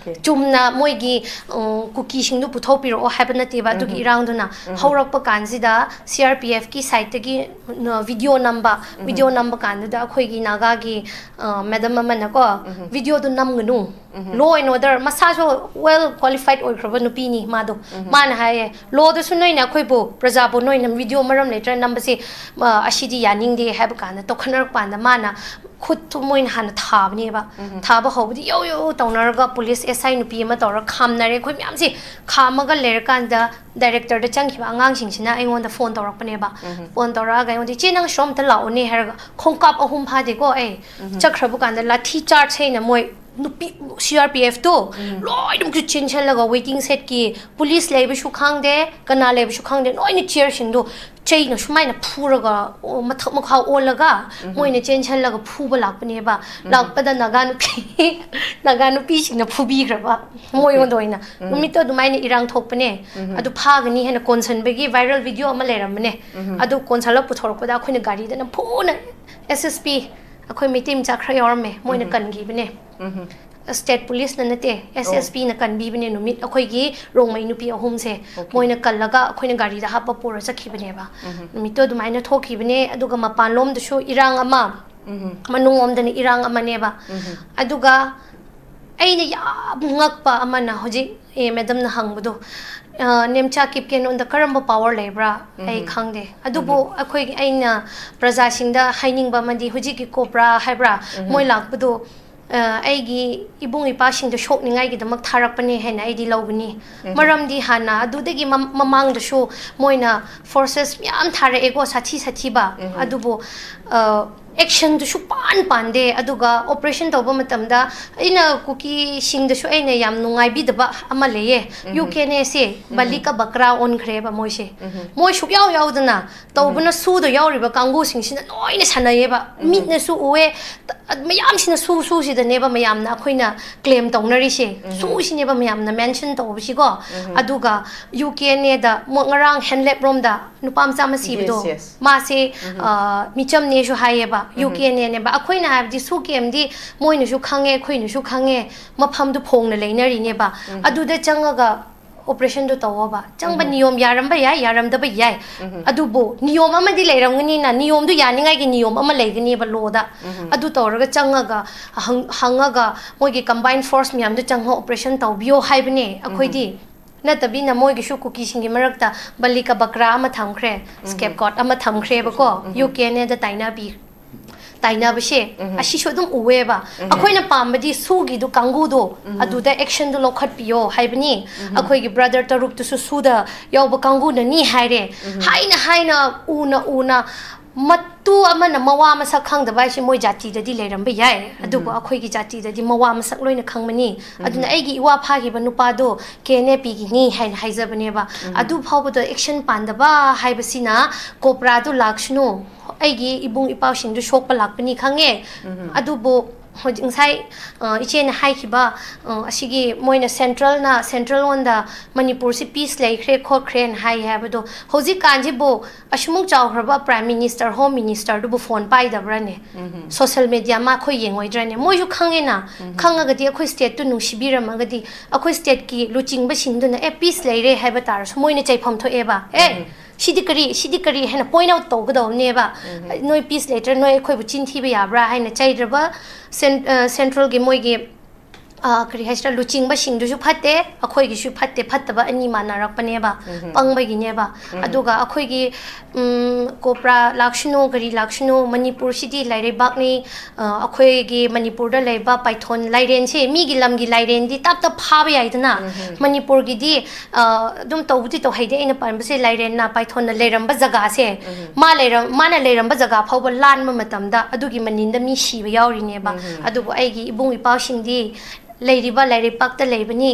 ꯆꯨꯝꯅ ꯃꯣꯏꯒꯤ, ꯎꯝ, ꯀꯨꯀꯤꯁꯤꯡꯗꯨ ꯄꯨꯊꯣꯛꯄꯤꯔꯛꯑꯣ ꯍꯥꯏꯕ ꯅꯠꯇꯦꯕ꯫ ꯑꯗꯨꯒꯤ ꯏꯔꯥꯡꯗꯨꯅ ꯍꯧꯔꯛꯄ ꯀꯥꯟꯁꯤꯗ ꯁꯤ ꯑꯥꯔ ꯄꯤ ꯑꯦꯐꯀꯤ ꯁꯥꯏꯠꯇꯒꯤ, ꯎꯝ, ꯚꯤꯗꯤꯑꯣ ꯅꯝꯕ, ꯚꯤꯗꯤꯑꯣ ꯅꯝꯕ ꯀꯥꯟꯗꯨꯗ ꯑꯩꯈꯣꯏꯒꯤ ꯅꯥꯒꯥꯒꯤ, ꯑ, ꯃꯦꯗꯝ ꯑꯃꯅꯀꯣ, "ꯚꯤꯗꯤꯑꯣꯗꯨ ꯅꯝꯒꯅꯨ, law and order", ꯃꯁꯥꯁꯨ well qualified ꯑꯣꯏꯈ꯭ꯔꯕ ꯅꯨꯄꯤꯅꯤ ꯃꯥꯗꯣ꯫ ꯃꯥꯅ ꯍꯥꯏꯌꯦ, "ꯂꯣꯗꯁꯨ ꯅꯣꯏꯅ ꯑꯩꯈꯣꯏꯕꯨ, ꯄ꯭ꯔꯖꯥꯕꯨ ꯅꯣꯏꯅ ꯚꯤꯗꯤꯑꯣ ꯃꯔꯝ ꯂꯩꯇ꯭ꯔ ꯅꯝꯕꯁꯤ, ꯑ, ꯑꯁꯤꯗꯤ ꯌꯥꯅꯤꯡꯗꯦ" ꯍꯥꯏꯕ ꯀꯥꯟꯗ, ꯇꯧꯈꯠꯅꯔꯛꯄ ꯀꯥꯟꯗ ꯃꯥꯅ ꯈꯨꯠꯇꯨ ꯃꯣꯏꯅ ꯍꯥꯟꯅ ꯊꯥꯕꯅꯦꯕ꯫ ꯊꯥꯕ ꯍꯧꯕꯗꯤ ꯌꯧ ꯌꯧ ꯇꯧꯅꯔꯒ ꯄꯨꯂꯤꯁ ꯑꯦꯁ ꯑꯥꯏ ꯅꯨꯄꯤ ꯑꯃ ꯇꯧꯔꯒ ꯈꯥꯝꯅꯔꯦ꯫ ꯑꯩꯈꯣꯏ ꯃꯌꯥꯝꯁꯤ ꯈꯥꯝꯃꯒ ꯂꯩꯔꯀꯥꯟꯗ ꯗꯥꯏꯔꯦꯛꯇꯔꯗ ꯆꯪꯈꯤꯕ ꯑꯉꯥꯡꯁꯤꯡꯁꯤꯅ ꯑꯩꯉꯣꯟꯗ ꯐꯣꯟ ꯇꯧꯔꯛꯄꯅꯦꯕ꯫ ꯐꯣꯟ ꯇꯧꯔꯛꯑꯒ ꯑꯩꯉꯣꯟꯗ, "ꯏꯆꯦ, ꯅꯪ ꯁꯣꯝꯇ ꯂꯥꯛꯑꯣꯅꯦ" ꯍꯥꯏꯔꯒ ꯈꯣꯡꯀꯥꯞ ꯑꯍꯨꯝ ꯐꯥꯗꯦꯀꯣ ꯑꯩ ꯆꯠꯈ꯭ꯔꯕ ꯀꯥꯟꯗ ꯂꯥꯊꯤ ꯆꯥꯔꯖ ꯍꯥꯏꯅ ꯃꯣꯏ ꯅꯨꯄꯤ ꯁꯤ ꯑꯥꯔ ꯄꯤ ꯑꯦꯐꯇꯣ ꯂꯣꯏꯅꯃꯛꯁꯨ ꯆꯦꯟꯁꯤꯜꯂꯒ ꯋꯦꯇꯤꯡ ꯁꯦꯠꯀꯤ ꯄꯨꯂꯤꯁ ꯂꯩꯕꯁꯨ ꯈꯪꯗꯦ, ꯀꯅꯥ ꯂꯩꯕꯁꯨ ꯈꯪꯗꯦ, ꯂꯣꯏꯅ ꯆꯤꯌꯔꯁꯤꯡꯗꯣ ꯆꯩꯅ ꯁꯨꯃꯥꯏꯅ ꯐꯨꯔꯒ, ꯑꯣ, ꯃꯊꯛ ꯃꯈꯥ ꯑꯣꯜꯂꯒ ꯃꯣꯏꯅ ꯆꯦꯟꯁꯤꯜꯂꯒ ꯐꯨꯕ ꯂꯥꯛꯄꯅꯦꯕ꯫ ꯂꯥꯛꯄꯗ ꯅꯥꯒꯥ ꯅꯨꯄꯤ ꯅꯥꯒꯥ ꯅꯨꯄꯤꯁꯤꯡꯅ ꯐꯨꯕꯤꯈ꯭ꯔꯕ ꯃꯣꯏꯉꯣꯟꯗ ꯑꯣꯏꯅ꯫ ꯅꯨꯃꯤꯠꯇꯣ ꯑꯗꯨꯃꯥꯏꯅ ꯏꯔꯥꯡ ꯊꯣꯛꯄꯅꯦ꯫ ꯑꯗꯨ ꯐꯥꯒꯅꯤ ꯍꯥꯏꯅ ꯀꯣꯟꯁꯟꯕꯒꯤ viral video ꯑꯃ ꯂꯩꯔꯝꯕꯅꯦ꯫ ꯑꯗꯨ ꯀꯣꯟꯁꯜꯂ ꯄꯨꯊꯣꯔꯛꯄꯗ ꯑꯩꯈꯣꯏꯅ ꯒꯥꯔꯤꯗ ꯅꯝꯐꯨꯅ, S S P, ꯑꯩꯈꯣꯏ ꯃꯩꯇꯩ ꯃꯆꯥ ꯈꯔ ꯌꯥꯎꯔꯝꯃꯦ, ꯃꯣꯏꯅ ꯀꯟꯈꯤꯕꯅꯦ꯫ State police ꯅ ꯅꯠꯇꯦ, S S P ꯅ ꯀꯟꯕꯤꯕꯅꯦ ꯅꯨꯃꯤꯠ ꯑꯩꯈꯣꯏꯒꯤ ꯔꯣꯡꯃꯩ ꯅꯨꯄꯤ ꯑꯍꯨꯝꯁꯦ꯫ ꯃꯣꯏꯅ ꯀꯜꯂꯒ ꯑꯩꯈꯣꯏꯅ ꯒꯥꯔꯤꯗ ꯍꯥꯞꯄ ꯄꯨꯔ ꯆꯠꯈꯤꯕꯅꯦꯕ꯫ ꯅꯨꯃꯤꯠꯇꯣ ꯑꯗꯨꯃꯥꯏꯅ ꯊꯣꯛꯈꯤꯕꯅꯦ꯫ ꯑꯗꯨꯒ ꯃꯄꯥꯟꯂꯣꯝꯗꯁꯨ ꯏꯔꯥꯡ ꯑꯃ, ꯃꯅꯨꯡꯂꯣꯝꯗꯅ ꯏꯔꯥꯡ ꯑꯃꯅꯦꯕ꯫ ꯑꯗꯨꯒ ꯑꯩꯅ ꯌꯥꯝ ꯉꯛꯄ ꯑꯃꯅ, ꯍꯧꯖꯤꯛ ꯑꯦ ꯃꯦꯗꯝꯅ ꯍꯪꯕꯗꯣ, ꯑ, ꯅꯦꯝꯆꯥ ꯀꯤꯞꯀꯦꯟꯉꯣꯟꯗ ꯀꯔꯝꯕ power ꯂꯩꯕ꯭ꯔꯥ? ꯑꯩ ꯈꯪꯗꯦ꯫ ꯑꯗꯨꯕꯨ ꯑꯩꯈꯣꯏꯒꯤ, ꯑꯩꯅ ꯄ꯭ꯔꯖꯥꯁꯤꯡꯗ ꯍꯥꯏꯅꯤꯡꯕ ꯑꯃꯗꯤ, ꯍꯧꯖꯤꯛꯀꯤ ꯀꯣꯕ꯭ꯔꯥ ꯍꯥꯏꯕ꯭ꯔꯥ, ꯃꯣꯏ ꯂꯥꯛꯄꯗꯣ, ꯑ, ꯑꯩꯒꯤ ꯏꯕꯨꯡ ꯏꯄꯥꯁꯤꯡꯗꯣ ꯁꯣꯛꯅꯤꯡꯉꯥꯏꯒꯤꯗꯃꯛ ꯊꯥꯔꯛꯄꯅꯦ ꯍꯥꯏꯅ ꯑꯩꯗꯤ ꯂꯧꯒꯅꯤ꯫ ꯃꯔꯝꯗꯤ ꯍꯥꯟꯅ ꯑꯗꯨꯗꯒꯤ ꯃꯝ-, ꯃꯃꯥꯡꯗꯁꯨ ꯃꯣꯏꯅ forces ꯃꯌꯥꯝ ꯊꯥꯔꯛꯑꯦꯀꯣ, ꯁꯥꯊꯤ ꯁꯥꯊꯤꯕ꯫ ꯑꯗꯨꯕꯨ, ꯑ, action ꯗꯨ ꯁꯨꯛꯄꯥꯟ ꯄꯥꯟꯗꯦ꯫ ꯑꯗꯨꯒ operation ꯇꯧꯕ ꯃꯇꯝꯗ ꯑꯩꯅ ꯀꯨꯀꯤꯁꯤꯡꯗꯁꯨ ꯑꯩꯅ ꯌꯥꯝ ꯅꯨꯡꯉꯥꯏꯕꯤꯗꯕ ꯑꯃ ꯂꯩꯌꯦ꯫ ꯌꯨ ꯀꯦ ꯑꯦꯟ ꯑꯦꯁꯦ ꯕꯂꯤ ꯀ ꯕꯀ꯭ꯔꯥ ꯑꯣꯟꯈ꯭ꯔꯦꯕ ꯃꯣꯏꯁꯦ꯫ ꯃꯣꯏ ꯁꯨꯛꯌꯥꯎ ꯌꯥꯎꯗꯅ ꯇꯧꯕꯅ ꯁꯨꯗ ꯌꯥꯎꯔꯤꯕ ꯀꯥꯡꯕꯨꯁꯤꯡꯁꯤꯅ ꯂꯣꯏꯅ ꯁꯥꯟꯅꯩꯌꯦꯕ꯫ ꯃꯤꯠꯅꯁꯨ ꯎꯑꯦ, ꯇ-, ꯃꯌꯥꯝꯁꯤꯅ ꯁꯨ ꯁꯨꯁꯤꯗꯅꯦꯕ ꯃꯌꯥꯝꯅ ꯑꯩꯈꯣꯏꯅ claim ꯇꯧꯅꯔꯤꯁꯦ꯫ ꯁꯨꯁꯤꯅꯦꯕ ꯃꯌꯥꯝꯅ mention ꯇꯧꯕꯁꯤꯀꯣ꯫ ꯑꯗꯨꯒ ꯌꯨ ꯀꯦ ꯑꯦꯟ ꯑꯦꯗ ꯃꯣ-, ꯉꯔꯥꯡ ꯍꯦꯟꯂꯦꯞ ꯔꯣꯝꯗ ꯅꯨꯄꯥ ꯃꯆꯥ ꯑꯃ ꯁꯤꯕꯗꯣ, Yes, yes. ꯃꯥꯁꯦ, ꯑ, ꯃꯤꯆꯝꯅꯦꯁꯨ ꯍꯥꯏꯌꯦꯕ, ꯌꯨ ꯀꯦ ꯑꯦꯟ ꯑꯦꯅꯦꯕ꯫ ꯑꯩꯈꯣꯏꯅ ꯍꯥꯏꯕꯗꯤ ꯁꯨ ꯀꯦꯝꯗꯤ ꯃꯣꯏꯅꯁꯨ ꯈꯪꯉꯦ, ꯑꯩꯈꯣꯏꯅꯁꯨ ꯈꯪꯉꯦ, ꯃꯐꯝꯗꯨ ꯐꯣꯡꯅ ꯂꯩꯅꯔꯤꯅꯦꯕ꯫ ꯑꯗꯨꯗ ꯆꯪꯉꯒ operation ꯗꯨ ꯇꯧꯋꯣꯕ꯫ ꯆꯪꯕ ꯅꯤꯌꯣꯝ ꯌꯥꯔꯝꯕ ꯌꯥꯏ, ꯌꯥꯔꯝꯗꯕ ꯌꯥꯏ꯫ ꯑꯗꯨꯕꯨ ꯅꯤꯌꯣꯝ ꯑꯃꯗꯤ ꯂꯩꯔꯝꯒꯅꯤꯅ, ꯅꯤꯌꯣꯝꯗꯨ ꯌꯥꯅꯤꯡꯉꯥꯏꯒꯤ ꯅꯤꯌꯣꯝ ꯑꯃ ꯂꯩꯒꯅꯦꯕ law ꯗ꯫ ꯑꯗꯨ ꯇꯧꯔꯒ ꯆꯪꯉꯒ ꯍꯪ-, ꯍꯪꯉꯒ ꯃꯣꯏꯒꯤ combined force ꯃꯌꯥꯝꯗꯨ ꯆꯪꯉꯒ operation ꯇꯧꯕꯤꯌꯣ ꯍꯥꯏꯕꯅꯦ ꯑꯩꯈꯣꯏꯗꯤ꯫ ꯅꯠꯇꯕꯤꯅ ꯃꯣꯏꯒꯤꯁꯨ ꯀꯨꯀꯤꯁꯤꯡꯒꯤ ꯃꯔꯛꯇ ꯕꯂꯤ ꯀ ꯕꯀ꯭ꯔꯥ ꯑꯃ ꯊꯝꯈ꯭ꯔꯦ, scapegoat ꯑꯃ ꯊꯝꯈ꯭ꯔꯦꯕꯀꯣ, ꯌꯨ ꯀꯦ ꯑꯦꯟ ꯑꯦꯗ ꯇꯥꯏꯅꯕꯤ-, ꯇꯥꯏꯅꯕꯁꯦ꯫ ꯑꯁꯤꯁꯨ ꯑꯗꯨꯝ ꯎꯑꯦꯕ꯫ ꯑꯩꯈꯣꯏꯅ ꯄꯥꯝꯕꯗꯤ ꯁꯨꯒꯤꯗꯨ ꯀꯥꯡꯕꯨꯗꯣ ꯑꯗꯨꯗ action ꯗꯨ ꯂꯧꯈꯠꯄꯤꯌꯣ ꯍꯥꯏꯕꯅꯤ꯫ ꯑꯩꯈꯣꯏꯒꯤ brother ꯇꯔꯨꯛꯇꯨꯁꯨ ꯁꯨꯗ ꯌꯥꯎꯕ ꯀꯥꯡꯕꯨꯅꯅꯤ ꯍꯥꯏꯔꯦ꯫ ꯍꯥꯏꯅ ꯍꯥꯏꯅ, ꯎꯅ ꯎꯅ, ꯃꯇꯨ ꯑꯃꯅ ꯃꯋꯥ ꯃꯁꯛ ꯈꯪꯗꯕ ꯍꯥꯏꯁꯦ ꯃꯣꯏ ꯖꯥꯇꯤꯗꯗꯤ ꯂꯩꯔꯝꯕ ꯌꯥꯏ, ꯑꯗꯨꯕꯨ ꯑꯩꯈꯣꯏꯒꯤ ꯖꯥꯇꯤꯗꯗꯤ ꯃꯋꯥ ꯃꯁꯛ ꯂꯣꯏꯅ ꯈꯪꯕꯅꯤ꯫ ꯑꯗꯨꯅ ꯑꯩꯒꯤ ꯏꯋꯥ ꯐꯥꯈꯤꯕ ꯅꯨꯄꯥꯗꯣ ꯀꯦ ꯑꯦꯟ ꯑꯦ ꯄꯤꯒꯤꯅꯤ ꯍꯥꯏꯅ ꯍꯥꯏꯖꯕꯅꯦꯕ꯫ ꯑꯗꯨ ꯐꯥꯎꯕꯗ action ꯄꯥꯟꯗꯕ ꯍꯥꯏꯕꯁꯤꯅ ꯀꯣꯕ꯭ꯔꯥꯗꯨ ꯂꯥꯛꯁꯅꯨ, ꯑꯩꯒꯤ ꯏꯕꯨꯡ ꯏꯄꯥꯁꯤꯡꯗꯨ ꯁꯣꯛꯄ ꯂꯥꯛꯄꯅꯤ ꯈꯪꯉꯦ, ꯑꯗꯨꯕꯨ ꯍꯧꯖꯤꯛ ꯉꯁꯥꯏ, ꯑ, ꯏꯆꯦꯅ ꯍꯥꯏꯈꯤꯕ, ꯑ, ꯑꯁꯤꯒꯤ ꯃꯣꯏꯅ central ꯅ, central ꯂꯣꯟꯗ ꯃꯅꯤꯄꯨꯔꯁꯤ peace ꯂꯩꯈ꯭ꯔꯦ ꯈꯣꯠꯈ꯭ꯔꯦꯅ ꯍꯥꯏ ꯍꯥꯏꯕꯗꯣ, ꯍꯧꯖꯤꯛꯀꯥꯟꯁꯤꯕꯨ ꯑꯁꯤꯃꯨꯛ ꯆꯥꯎꯈ꯭ꯔꯕ Prime Minister, Home Minister ꯗꯨꯕꯨ phone ꯄꯥꯏꯗꯕ꯭ꯔꯥꯅꯦ? Social media ꯃꯥ ꯑꯩꯈꯣꯏ ꯌꯦꯡꯉꯣꯏꯗ꯭ꯔꯥꯅꯦ? ꯃꯣꯏꯁꯨ ꯈꯪꯉꯦꯅ, ꯈꯪꯉꯒꯗꯤ ꯑꯩꯈꯣꯏ state ꯇꯨ ꯅꯨꯡꯁꯤꯕꯤꯔꯝꯃꯒꯗꯤ, ꯑꯩꯈꯣꯏ state ꯀꯤ ꯂꯨꯆꯤꯡꯕꯁꯤꯡꯗꯨꯅ, "ꯑꯦ, peace ꯂꯩꯔꯦ" ꯍꯥꯏꯕ ꯇꯥꯔꯁꯨ ꯃꯣꯏꯅ ꯆꯩꯐꯝ ꯊꯣꯛꯑꯦꯕ꯫ "ꯑꯦ, ꯁꯤꯗꯤ ꯀꯔꯤ, ꯁꯤꯗꯤ ꯀꯔꯤ?" ꯍꯥꯏꯅ point out ꯇꯧꯒꯗꯧꯕꯅꯦꯕ꯫ "ꯅꯣꯏ peace ꯂꯩꯇ꯭ꯔꯦ, ꯅꯣꯏ ꯑꯩꯈꯣꯏꯕꯨ ꯆꯤꯟ ꯊꯤꯕ ꯌꯥꯕ꯭ꯔꯥ?" ꯍꯥꯏꯅ ꯆꯩꯗ꯭ꯔꯕ cen-, ꯑ, central ꯒꯤ ꯃꯣꯏꯒꯤ, ꯑ, ꯀꯔꯤ ꯍꯥꯏꯁꯤꯔꯥ, ꯂꯨꯆꯤꯡꯕꯁꯤꯡꯗꯨꯁꯨ ꯐꯠꯇꯦ, ꯑꯩꯈꯣꯏꯒꯤꯁꯨ ꯐꯠꯇꯦ, ꯐꯠꯇꯕ ꯑꯅꯤ ꯃꯥꯟꯅꯔꯛꯄꯅꯦꯕ, ꯄꯪꯕꯒꯤꯅꯦꯕ꯫ ꯑꯗꯨꯒ ꯑꯩꯈꯣꯏꯒꯤ, ꯎꯝ, ꯀꯣꯄ꯭ꯔꯥ ꯂꯥꯛꯁꯅꯨ, ꯀꯔꯤ ꯂꯥꯛꯁꯅꯨ, ꯃꯅꯤꯄꯨꯔꯁꯤꯗꯤ ꯂꯥꯏꯔꯩꯕꯥꯛꯅꯤ, ꯑ, ꯑꯩꯈꯣꯏꯒꯤ ꯃꯅꯤꯄꯨꯔꯗ ꯂꯩꯕ ꯄꯥꯏꯊꯣꯟ ꯂꯥꯏꯔꯦꯟꯁꯦ, ꯃꯤꯒꯤ ꯂꯝꯒꯤ ꯂꯥꯏꯔꯦꯟꯗꯤ ꯇꯞ ꯇꯞ ꯐꯥꯕ ꯌꯥꯏꯗꯅ, ꯃꯅꯤꯄꯨꯔꯒꯤꯗꯤ, ꯑ, ꯑꯗꯨꯝ ꯇꯧꯕꯗꯤ ꯇꯧꯍꯩꯗꯦ꯫ ꯑꯩꯅ ꯄꯟꯕꯁꯦ ꯂꯥꯏꯔꯦꯟꯅ ꯄꯥꯏꯊꯣꯟꯅ ꯂꯩꯔꯝꯕ ꯖꯒꯥꯁꯦ, ꯃꯥ ꯂꯩꯔꯝ-, ꯃꯥꯅ ꯂꯩꯔꯝꯕ ꯖꯒꯥ ꯐꯥꯎꯕ ꯂꯥꯟꯕ ꯃꯇꯝꯗ ꯑꯗꯨꯒꯤ ꯃꯅꯤꯟꯗ ꯃꯤ ꯁꯤꯕ ꯌꯥꯎꯔꯤꯅꯦꯕ꯫ ꯑꯗꯨꯕꯨ ꯑꯩꯒꯤ ꯏꯕꯨꯡ ꯏꯄꯥꯁꯤꯡꯗꯤ ꯂꯩꯔꯤꯕ ꯂꯥꯏꯔꯩꯄꯥꯛꯇ ꯂꯩꯕꯅꯤ,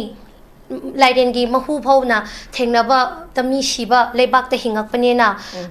ꯂꯥꯏꯔꯦꯟꯒꯤ ꯃꯍꯨ ꯐꯥꯎꯅ ꯊꯦꯡꯅꯕꯗ ꯃꯤ ꯁꯤꯕ ꯂꯩꯕꯥꯛꯇ ꯍꯤꯡꯉꯛꯄꯅꯤꯅ,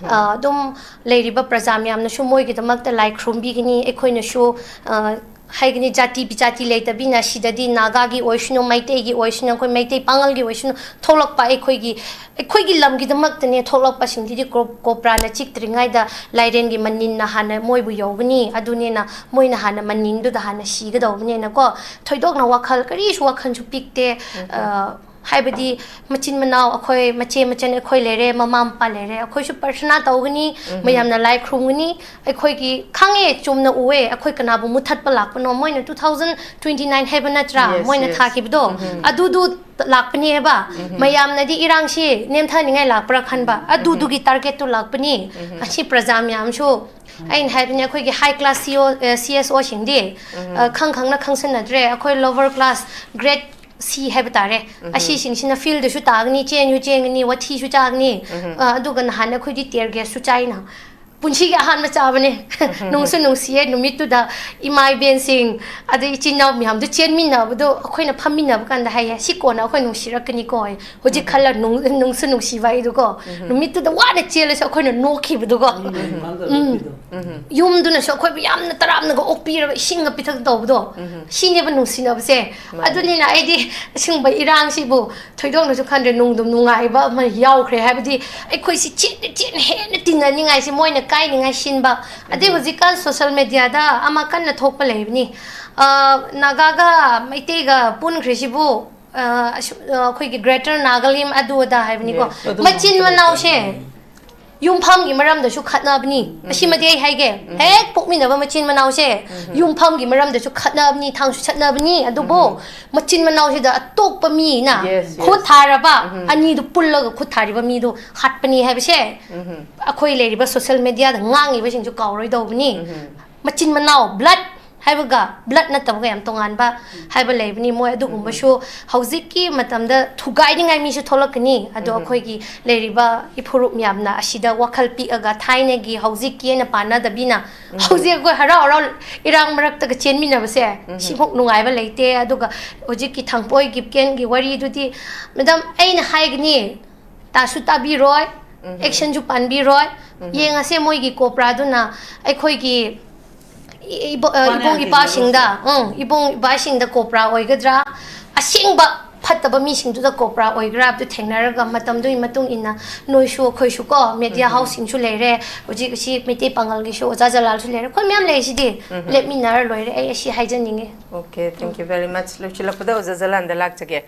ꯑ, ꯑꯗꯨꯝ ꯂꯩꯔꯤꯕ ꯄ꯭ꯔꯖꯥ ꯃꯌꯥꯝꯅꯁꯨ ꯃꯣꯏꯒꯤꯗꯃꯛꯇ ꯂꯥꯏ ꯈꯨꯔꯨꯝꯕꯤꯒꯅꯤ꯫ ꯑꯩꯈꯣꯏꯅꯁꯨ, ꯑ, ꯍꯥꯏꯒꯅꯤ, ꯖꯥꯇꯤ ꯕꯤꯖꯥꯇꯤ ꯂꯩꯇꯕꯤꯅ ꯁꯤꯗꯗꯤ ꯅꯥꯒꯥꯒꯤ ꯑꯣꯏꯁꯅꯨ, ꯃꯩꯇꯩꯒꯤ ꯑꯣꯏꯁꯅꯨ, ꯑꯩꯈꯣꯏ ꯃꯩꯇꯩ ꯄꯥꯉꯜꯒꯤ ꯑꯣꯏꯁꯅꯨ, ꯊꯣꯛꯂꯛꯄ ꯑꯩꯈꯣꯏꯒꯤ, ꯑꯩꯈꯣꯏꯒꯤ ꯂꯝꯒꯤꯗꯃꯛꯇꯅꯦ ꯊꯣꯛꯂꯛꯄꯁꯤꯡꯗꯨꯗꯤ ꯀ꯭ꯔꯣ-, ꯀꯣꯄ꯭ꯔꯥꯅ ꯆꯤꯛꯇ꯭ꯔꯤꯉꯩꯗ ꯂꯥꯏꯔꯦꯟꯒꯤ ꯃꯅꯤꯟꯅ ꯍꯥꯟꯅ ꯃꯣꯏꯕꯨ ꯌꯧꯒꯅꯤ꯫ ꯑꯗꯨꯅꯤꯅ ꯃꯣꯏꯅ ꯍꯥꯟꯅ ꯃꯅꯤꯟꯗꯨꯗ ꯍꯥꯟꯅ ꯁꯤꯒꯗꯧꯕꯅꯤꯅꯀꯣ, ꯊꯣꯏꯗꯣꯛꯅ ꯋꯥꯈꯜ, ꯀꯔꯤꯁꯨ ꯋꯥꯈꯜꯁꯨ ꯄꯤꯛꯇꯦ꯫ ꯑ, ꯍꯥꯏꯕꯗꯤ ꯃꯆꯤꯟ ꯃꯅꯥꯎ ꯑꯩꯈꯣꯏ ꯃꯆꯦ ꯃꯆꯟ ꯑꯩꯈꯣꯏ ꯂꯩꯔꯦ, ꯃꯃꯥ ꯃꯄꯥ ꯂꯩꯔꯦ, ꯑꯩꯈꯣꯏꯁꯨ ꯄ꯭ꯔꯊꯅꯥ ꯇꯧꯒꯅꯤ, ꯃꯌꯥꯝꯅ ꯂꯥꯏ ꯈꯨꯔꯨꯝꯒꯅꯤ꯫ ꯑꯩꯈꯣꯏꯒꯤ ꯈꯪꯉꯦ, ꯆꯨꯝꯅ ꯎꯑꯦ, ꯑꯩꯈꯣꯏ ꯀꯅꯥꯕꯨ ꯃꯨꯊꯠꯄ ꯂꯥꯛꯄꯅꯣ? ꯃꯣꯏꯅ two thousand twenty nine ꯍꯥꯏꯕ ꯅꯠꯇ꯭ꯔꯥ? Yes, ꯃꯣꯏꯅ yes. ꯊꯥꯈꯤꯕꯗꯣ, ꯑꯗꯨꯗꯨ ꯂꯥꯛꯄꯅꯦꯕ꯫ ꯃꯌꯥꯝꯅꯗꯤ ꯏꯔꯥꯡꯁꯤ ꯅꯦꯝꯊꯅꯤꯡꯉꯥꯏ ꯂꯥꯛꯄ꯭ꯔꯥ ꯈꯟꯕ, ꯑꯗꯨꯗꯨꯒꯤ target ꯇꯨ ꯂꯥꯛꯄꯅꯤ꯫ ꯑꯁꯤ ꯄ꯭ꯔꯖꯥ ꯃꯌꯥꯝꯁꯨ, ꯑꯩꯅ ꯍꯥꯏꯕꯅꯦ, ꯑꯩꯈꯣꯏꯒꯤ high class C E O, ꯑ, C S O ꯁꯤꯡꯗꯤ, ꯑ, ꯈꯪ ꯈꯪꯅ ꯈꯪꯁꯟꯅꯗ꯭ꯔꯦ꯫ ꯑꯩꯈꯣꯏ lower class, grade C ꯍꯥꯏꯕ ꯇꯥꯔꯦ꯫ ꯑꯁꯤꯁꯤꯡꯁꯤꯅ field ꯁꯨ ꯇꯥꯒꯅꯤ, ꯆꯦꯟꯁꯨ ꯆꯦꯟꯒꯅꯤ, ꯋꯥꯊꯤꯁꯨ ꯆꯥꯒꯅꯤ꯫ ꯑ, ꯑꯗꯨꯒ ꯅꯍꯥꯟ ꯑꯩꯈꯣꯏꯗꯤ tear gas ꯁꯨ ꯆꯥꯏꯅ꯫ ꯄꯨꯟꯁꯤꯒꯤ ꯑꯍꯥꯟꯕ ꯆꯥꯕꯅꯦ꯫ ꯅꯨꯡꯁꯨ ꯅꯨꯡꯁꯤꯌꯦ꯫ ꯅꯨꯃꯤꯠꯇꯨꯗ ꯏꯃꯥ ꯏꯕꯦꯟꯁꯤꯡ, ꯑꯗꯩ ꯏꯆꯤꯟ ꯏꯅꯥꯎ ꯃꯌꯥꯝꯗꯨ ꯆꯦꯟꯃꯤꯟꯅꯕꯗꯣ ꯑꯩꯈꯣꯏꯅ ꯐꯝꯃꯤꯟꯅꯕ ꯀꯥꯟꯗ ꯍꯥꯏꯌꯦ, "ꯁꯤ ꯀꯣꯟꯅ ꯑꯩꯈꯣꯏ ꯅꯨꯡꯁꯤꯔꯛꯀꯅꯤꯀꯣ, ꯍꯧꯖꯤꯛ ꯈꯜꯂ ꯅꯨꯡ-, ꯅꯨꯡꯁꯨ ꯅꯨꯡꯁꯤꯕ ꯑꯩꯗꯨꯀꯣ꯫ ꯅꯨꯃꯤꯠꯇꯨꯗ ꯋꯥꯅ ꯆꯦꯜꯂꯁꯨ ꯑꯩꯈꯣꯏꯅ ꯅꯣꯛꯈꯤꯕꯗꯨꯀꯣ꯫ ꯎꯝ꯫ ꯌꯨꯝꯗꯨꯅꯁꯨ ꯑꯩꯈꯣꯏꯕꯨ ꯌꯥꯝꯅ ꯇꯔꯥꯝꯅꯒ ꯑꯣꯛꯄꯤꯔꯒ ꯏꯁꯤꯡꯒ ꯄꯤꯊꯛ ꯇꯧꯕꯗꯣ꯫ ꯁꯤꯅꯦꯕ ꯅꯨꯡꯁꯤꯅꯕꯁꯦ꯫ ꯃꯥꯅꯦ꯫ ꯑꯗꯨꯅꯤꯅ ꯑꯩꯗꯤ ꯑꯁꯤꯒꯨꯝꯕ ꯏꯔꯥꯡꯁꯤꯕꯨ ꯊꯣꯏꯗꯣꯛꯅꯁꯨ ꯈꯟꯗ꯭ꯔꯦ, ꯅꯨꯡꯗꯨꯝ ꯅꯨꯡꯉꯥꯏꯕ ꯑꯃ ꯌꯥꯎꯈ꯭ꯔꯦ꯫ ꯍꯥꯏꯕꯗꯤ ꯑꯩꯈꯣꯏꯁꯤ ꯆꯦꯠꯅ ꯆꯦꯠꯅ ꯍꯦꯟꯅ ꯇꯤꯟꯅꯅꯤꯡꯉꯥꯏꯁꯤ ꯃꯣꯏꯅ ꯀꯥꯏꯅꯤꯡꯉꯥꯏ ꯁꯤꯟꯕ꯫ ꯑꯗꯩ ꯍꯧꯖꯤꯛꯀꯥꯟ social mediaꯗ ꯑꯃ ꯀꯟꯅ ꯊꯣꯛꯄ ꯂꯩꯕꯅꯤ, ꯑ, ꯅꯥꯒꯥꯒ ꯃꯩꯇꯩꯒ ꯄꯨꯟꯈ꯭ꯔꯤꯁꯤꯕꯨ, ꯑ, ꯑꯁꯨ-, ꯑ, ꯑꯩꯈꯣꯏꯒꯤ Greater Nagalim ꯑꯗꯨ ꯑꯗꯥ ꯍꯥꯏꯕꯅꯤꯀꯣ꯫ Yes. ꯑꯗꯨꯝ ꯃꯆꯤꯟ ꯃꯅꯥꯎꯁꯦ ꯌꯨꯝꯐꯝꯒꯤ ꯃꯔꯝꯗꯁꯨ ꯈꯠꯅꯕꯅꯤ꯫ ꯑꯁꯤꯃꯗꯤ ꯑꯩ ꯍꯥꯏꯒꯦ, ꯍꯦꯛ ꯄꯣꯛꯃꯤꯟꯅꯕ ꯃꯆꯤꯟ ꯃꯅꯥꯎꯁꯦ ꯌꯨꯝꯐꯝꯒꯤ ꯃꯔꯝꯗꯁꯨ ꯈꯠꯅꯕꯅꯤ, ꯊꯥꯡꯁꯨ ꯆꯠꯅꯕꯅꯤ꯫ ꯑꯗꯨꯕꯨ ꯃꯆꯤꯟ ꯃꯅꯥꯎꯁꯤꯗ ꯑꯇꯣꯞꯄ ꯃꯤꯅ Yes, yes. ꯈꯨꯠ ꯊꯥꯔꯕ ꯑꯅꯤꯗꯨ ꯄꯨꯜꯂꯒ ꯈꯨꯠ ꯊꯥꯔꯤꯕ ꯃꯤꯗꯨ ꯍꯥꯠꯄꯅꯤ ꯍꯥꯏꯕꯁꯦ ꯑꯩꯈꯣꯏ ꯂꯩꯔꯤꯕ social mediaꯗ ꯉꯥꯡꯉꯤꯕꯁꯤꯡꯁꯨ ꯀꯥꯎꯔꯣꯏꯗꯧꯕꯅꯤ꯫ ꯃꯆꯤꯟ ꯃꯅꯥꯎ blood ꯍꯥꯏꯕꯒ blood ꯅꯠꯇꯕꯒ ꯌꯥꯝ ꯇꯣꯉꯥꯟꯕ ꯍꯥꯏꯕ ꯂꯩꯕꯅꯤ꯫ ꯃꯣꯏ ꯑꯗꯨꯒꯨꯝꯕꯁꯨ ꯍꯧꯖꯤꯛꯀꯤ ꯃꯇꯝꯗ ꯊꯨꯒꯥꯏꯅꯤꯡꯉꯥꯏ ꯃꯤꯁꯨ ꯊꯣꯛꯂꯛꯀꯅꯤ꯫ ꯑꯗꯣ ꯑꯩꯈꯣꯏꯒꯤ ꯂꯩꯔꯤꯕ ꯏꯐꯨꯔꯨꯞ ꯃꯌꯥꯝꯅ ꯑꯁꯤꯗ ꯋꯥꯈꯜ ꯄꯤꯛꯑꯒ ꯊꯥꯏꯅꯒꯤ ꯍꯧꯖꯤꯛꯀꯤ ꯍꯥꯏꯅ ꯄꯥꯟꯅꯗꯕꯤꯅ ꯍꯧꯖꯤꯛ ꯑꯩꯈꯣꯏ ꯍꯔꯥꯎ ꯍꯔꯥꯎ ꯏꯔꯥꯡ ꯃꯔꯛꯇꯒ ꯆꯦꯟꯃꯤꯟꯅꯕꯁꯦ ꯁꯤꯃꯨꯛ ꯅꯨꯡꯉꯥꯏꯕ ꯂꯩꯇꯦ꯫ ꯑꯗꯨꯒ ꯍꯧꯖꯤꯛꯀꯤ ꯊꯥꯡꯄꯣꯏ ꯒꯤꯞꯀꯦꯟꯒꯤ ꯋꯥꯔꯤꯗꯨꯗꯤ, madam, ꯑꯩꯅ ꯍꯥꯏꯒꯅꯤ, ꯇꯥꯁꯨ ꯇꯥꯕꯤꯔꯣꯏ, actionꯁꯨ ꯄꯥꯟꯕꯤꯔꯣꯏ꯫ ꯌꯦꯡꯉꯁꯦ ꯃꯣꯏꯒꯤ ꯀꯣꯄ꯭ꯔꯥꯗꯨꯅ ꯑꯩꯈꯣꯏꯒꯤ ꯏ-, ꯏꯕꯣ-, ꯑ, ꯏꯕꯨꯡ ꯏꯄꯥꯁꯤꯡꯗ, ꯎꯝ, ꯏꯕꯨꯡ ꯏꯄꯥꯁꯤꯡꯗ ꯀꯣꯄ꯭ꯔꯥ ꯑꯣꯏꯒꯗ꯭ꯔꯥ, ꯑꯁꯦꯡꯕ ꯐꯠꯇꯕ ꯃꯤꯁꯤꯡꯗꯨꯗ ꯀꯣꯄ꯭ꯔꯥ ꯑꯣꯏꯒꯗ꯭ꯔꯥ ꯍꯥꯏꯕꯗꯨ ꯊꯦꯡꯅꯔꯒ ꯃꯇꯝꯗꯨꯒꯤ ꯃꯇꯨꯡ ꯏꯟꯅ ꯅꯣꯏꯁꯨ ꯑꯩꯈꯣꯏꯁꯨ ꯀꯣ, media houseꯁꯤꯡꯁꯨ ꯂꯩꯔꯦ, ꯍꯧꯖꯤꯛ ꯑꯁꯤ ꯃꯩꯇꯩ ꯄꯥꯉꯜꯒꯤꯁꯨ ꯑꯣꯖꯥ ꯖꯂꯥꯜꯁꯨ ꯂꯩꯔꯦ, ꯑꯩꯈꯣꯏ ꯃꯌꯥꯝ ꯂꯩꯔꯤꯁꯤꯗꯤ꯫ ꯂꯦꯞꯃꯤꯟꯅꯔ ꯂꯣꯏꯔꯦ꯫ ꯑꯩ ꯑꯁꯤ ꯍꯥꯏꯖꯅꯤꯡꯉꯦ꯫ Okay, thank you very much. ꯂꯣꯏꯁꯤꯜꯂꯛꯄꯗ ꯑꯣꯖꯥ ꯖꯂꯥꯟꯗ ꯂꯥꯛꯆꯒꯦ꯫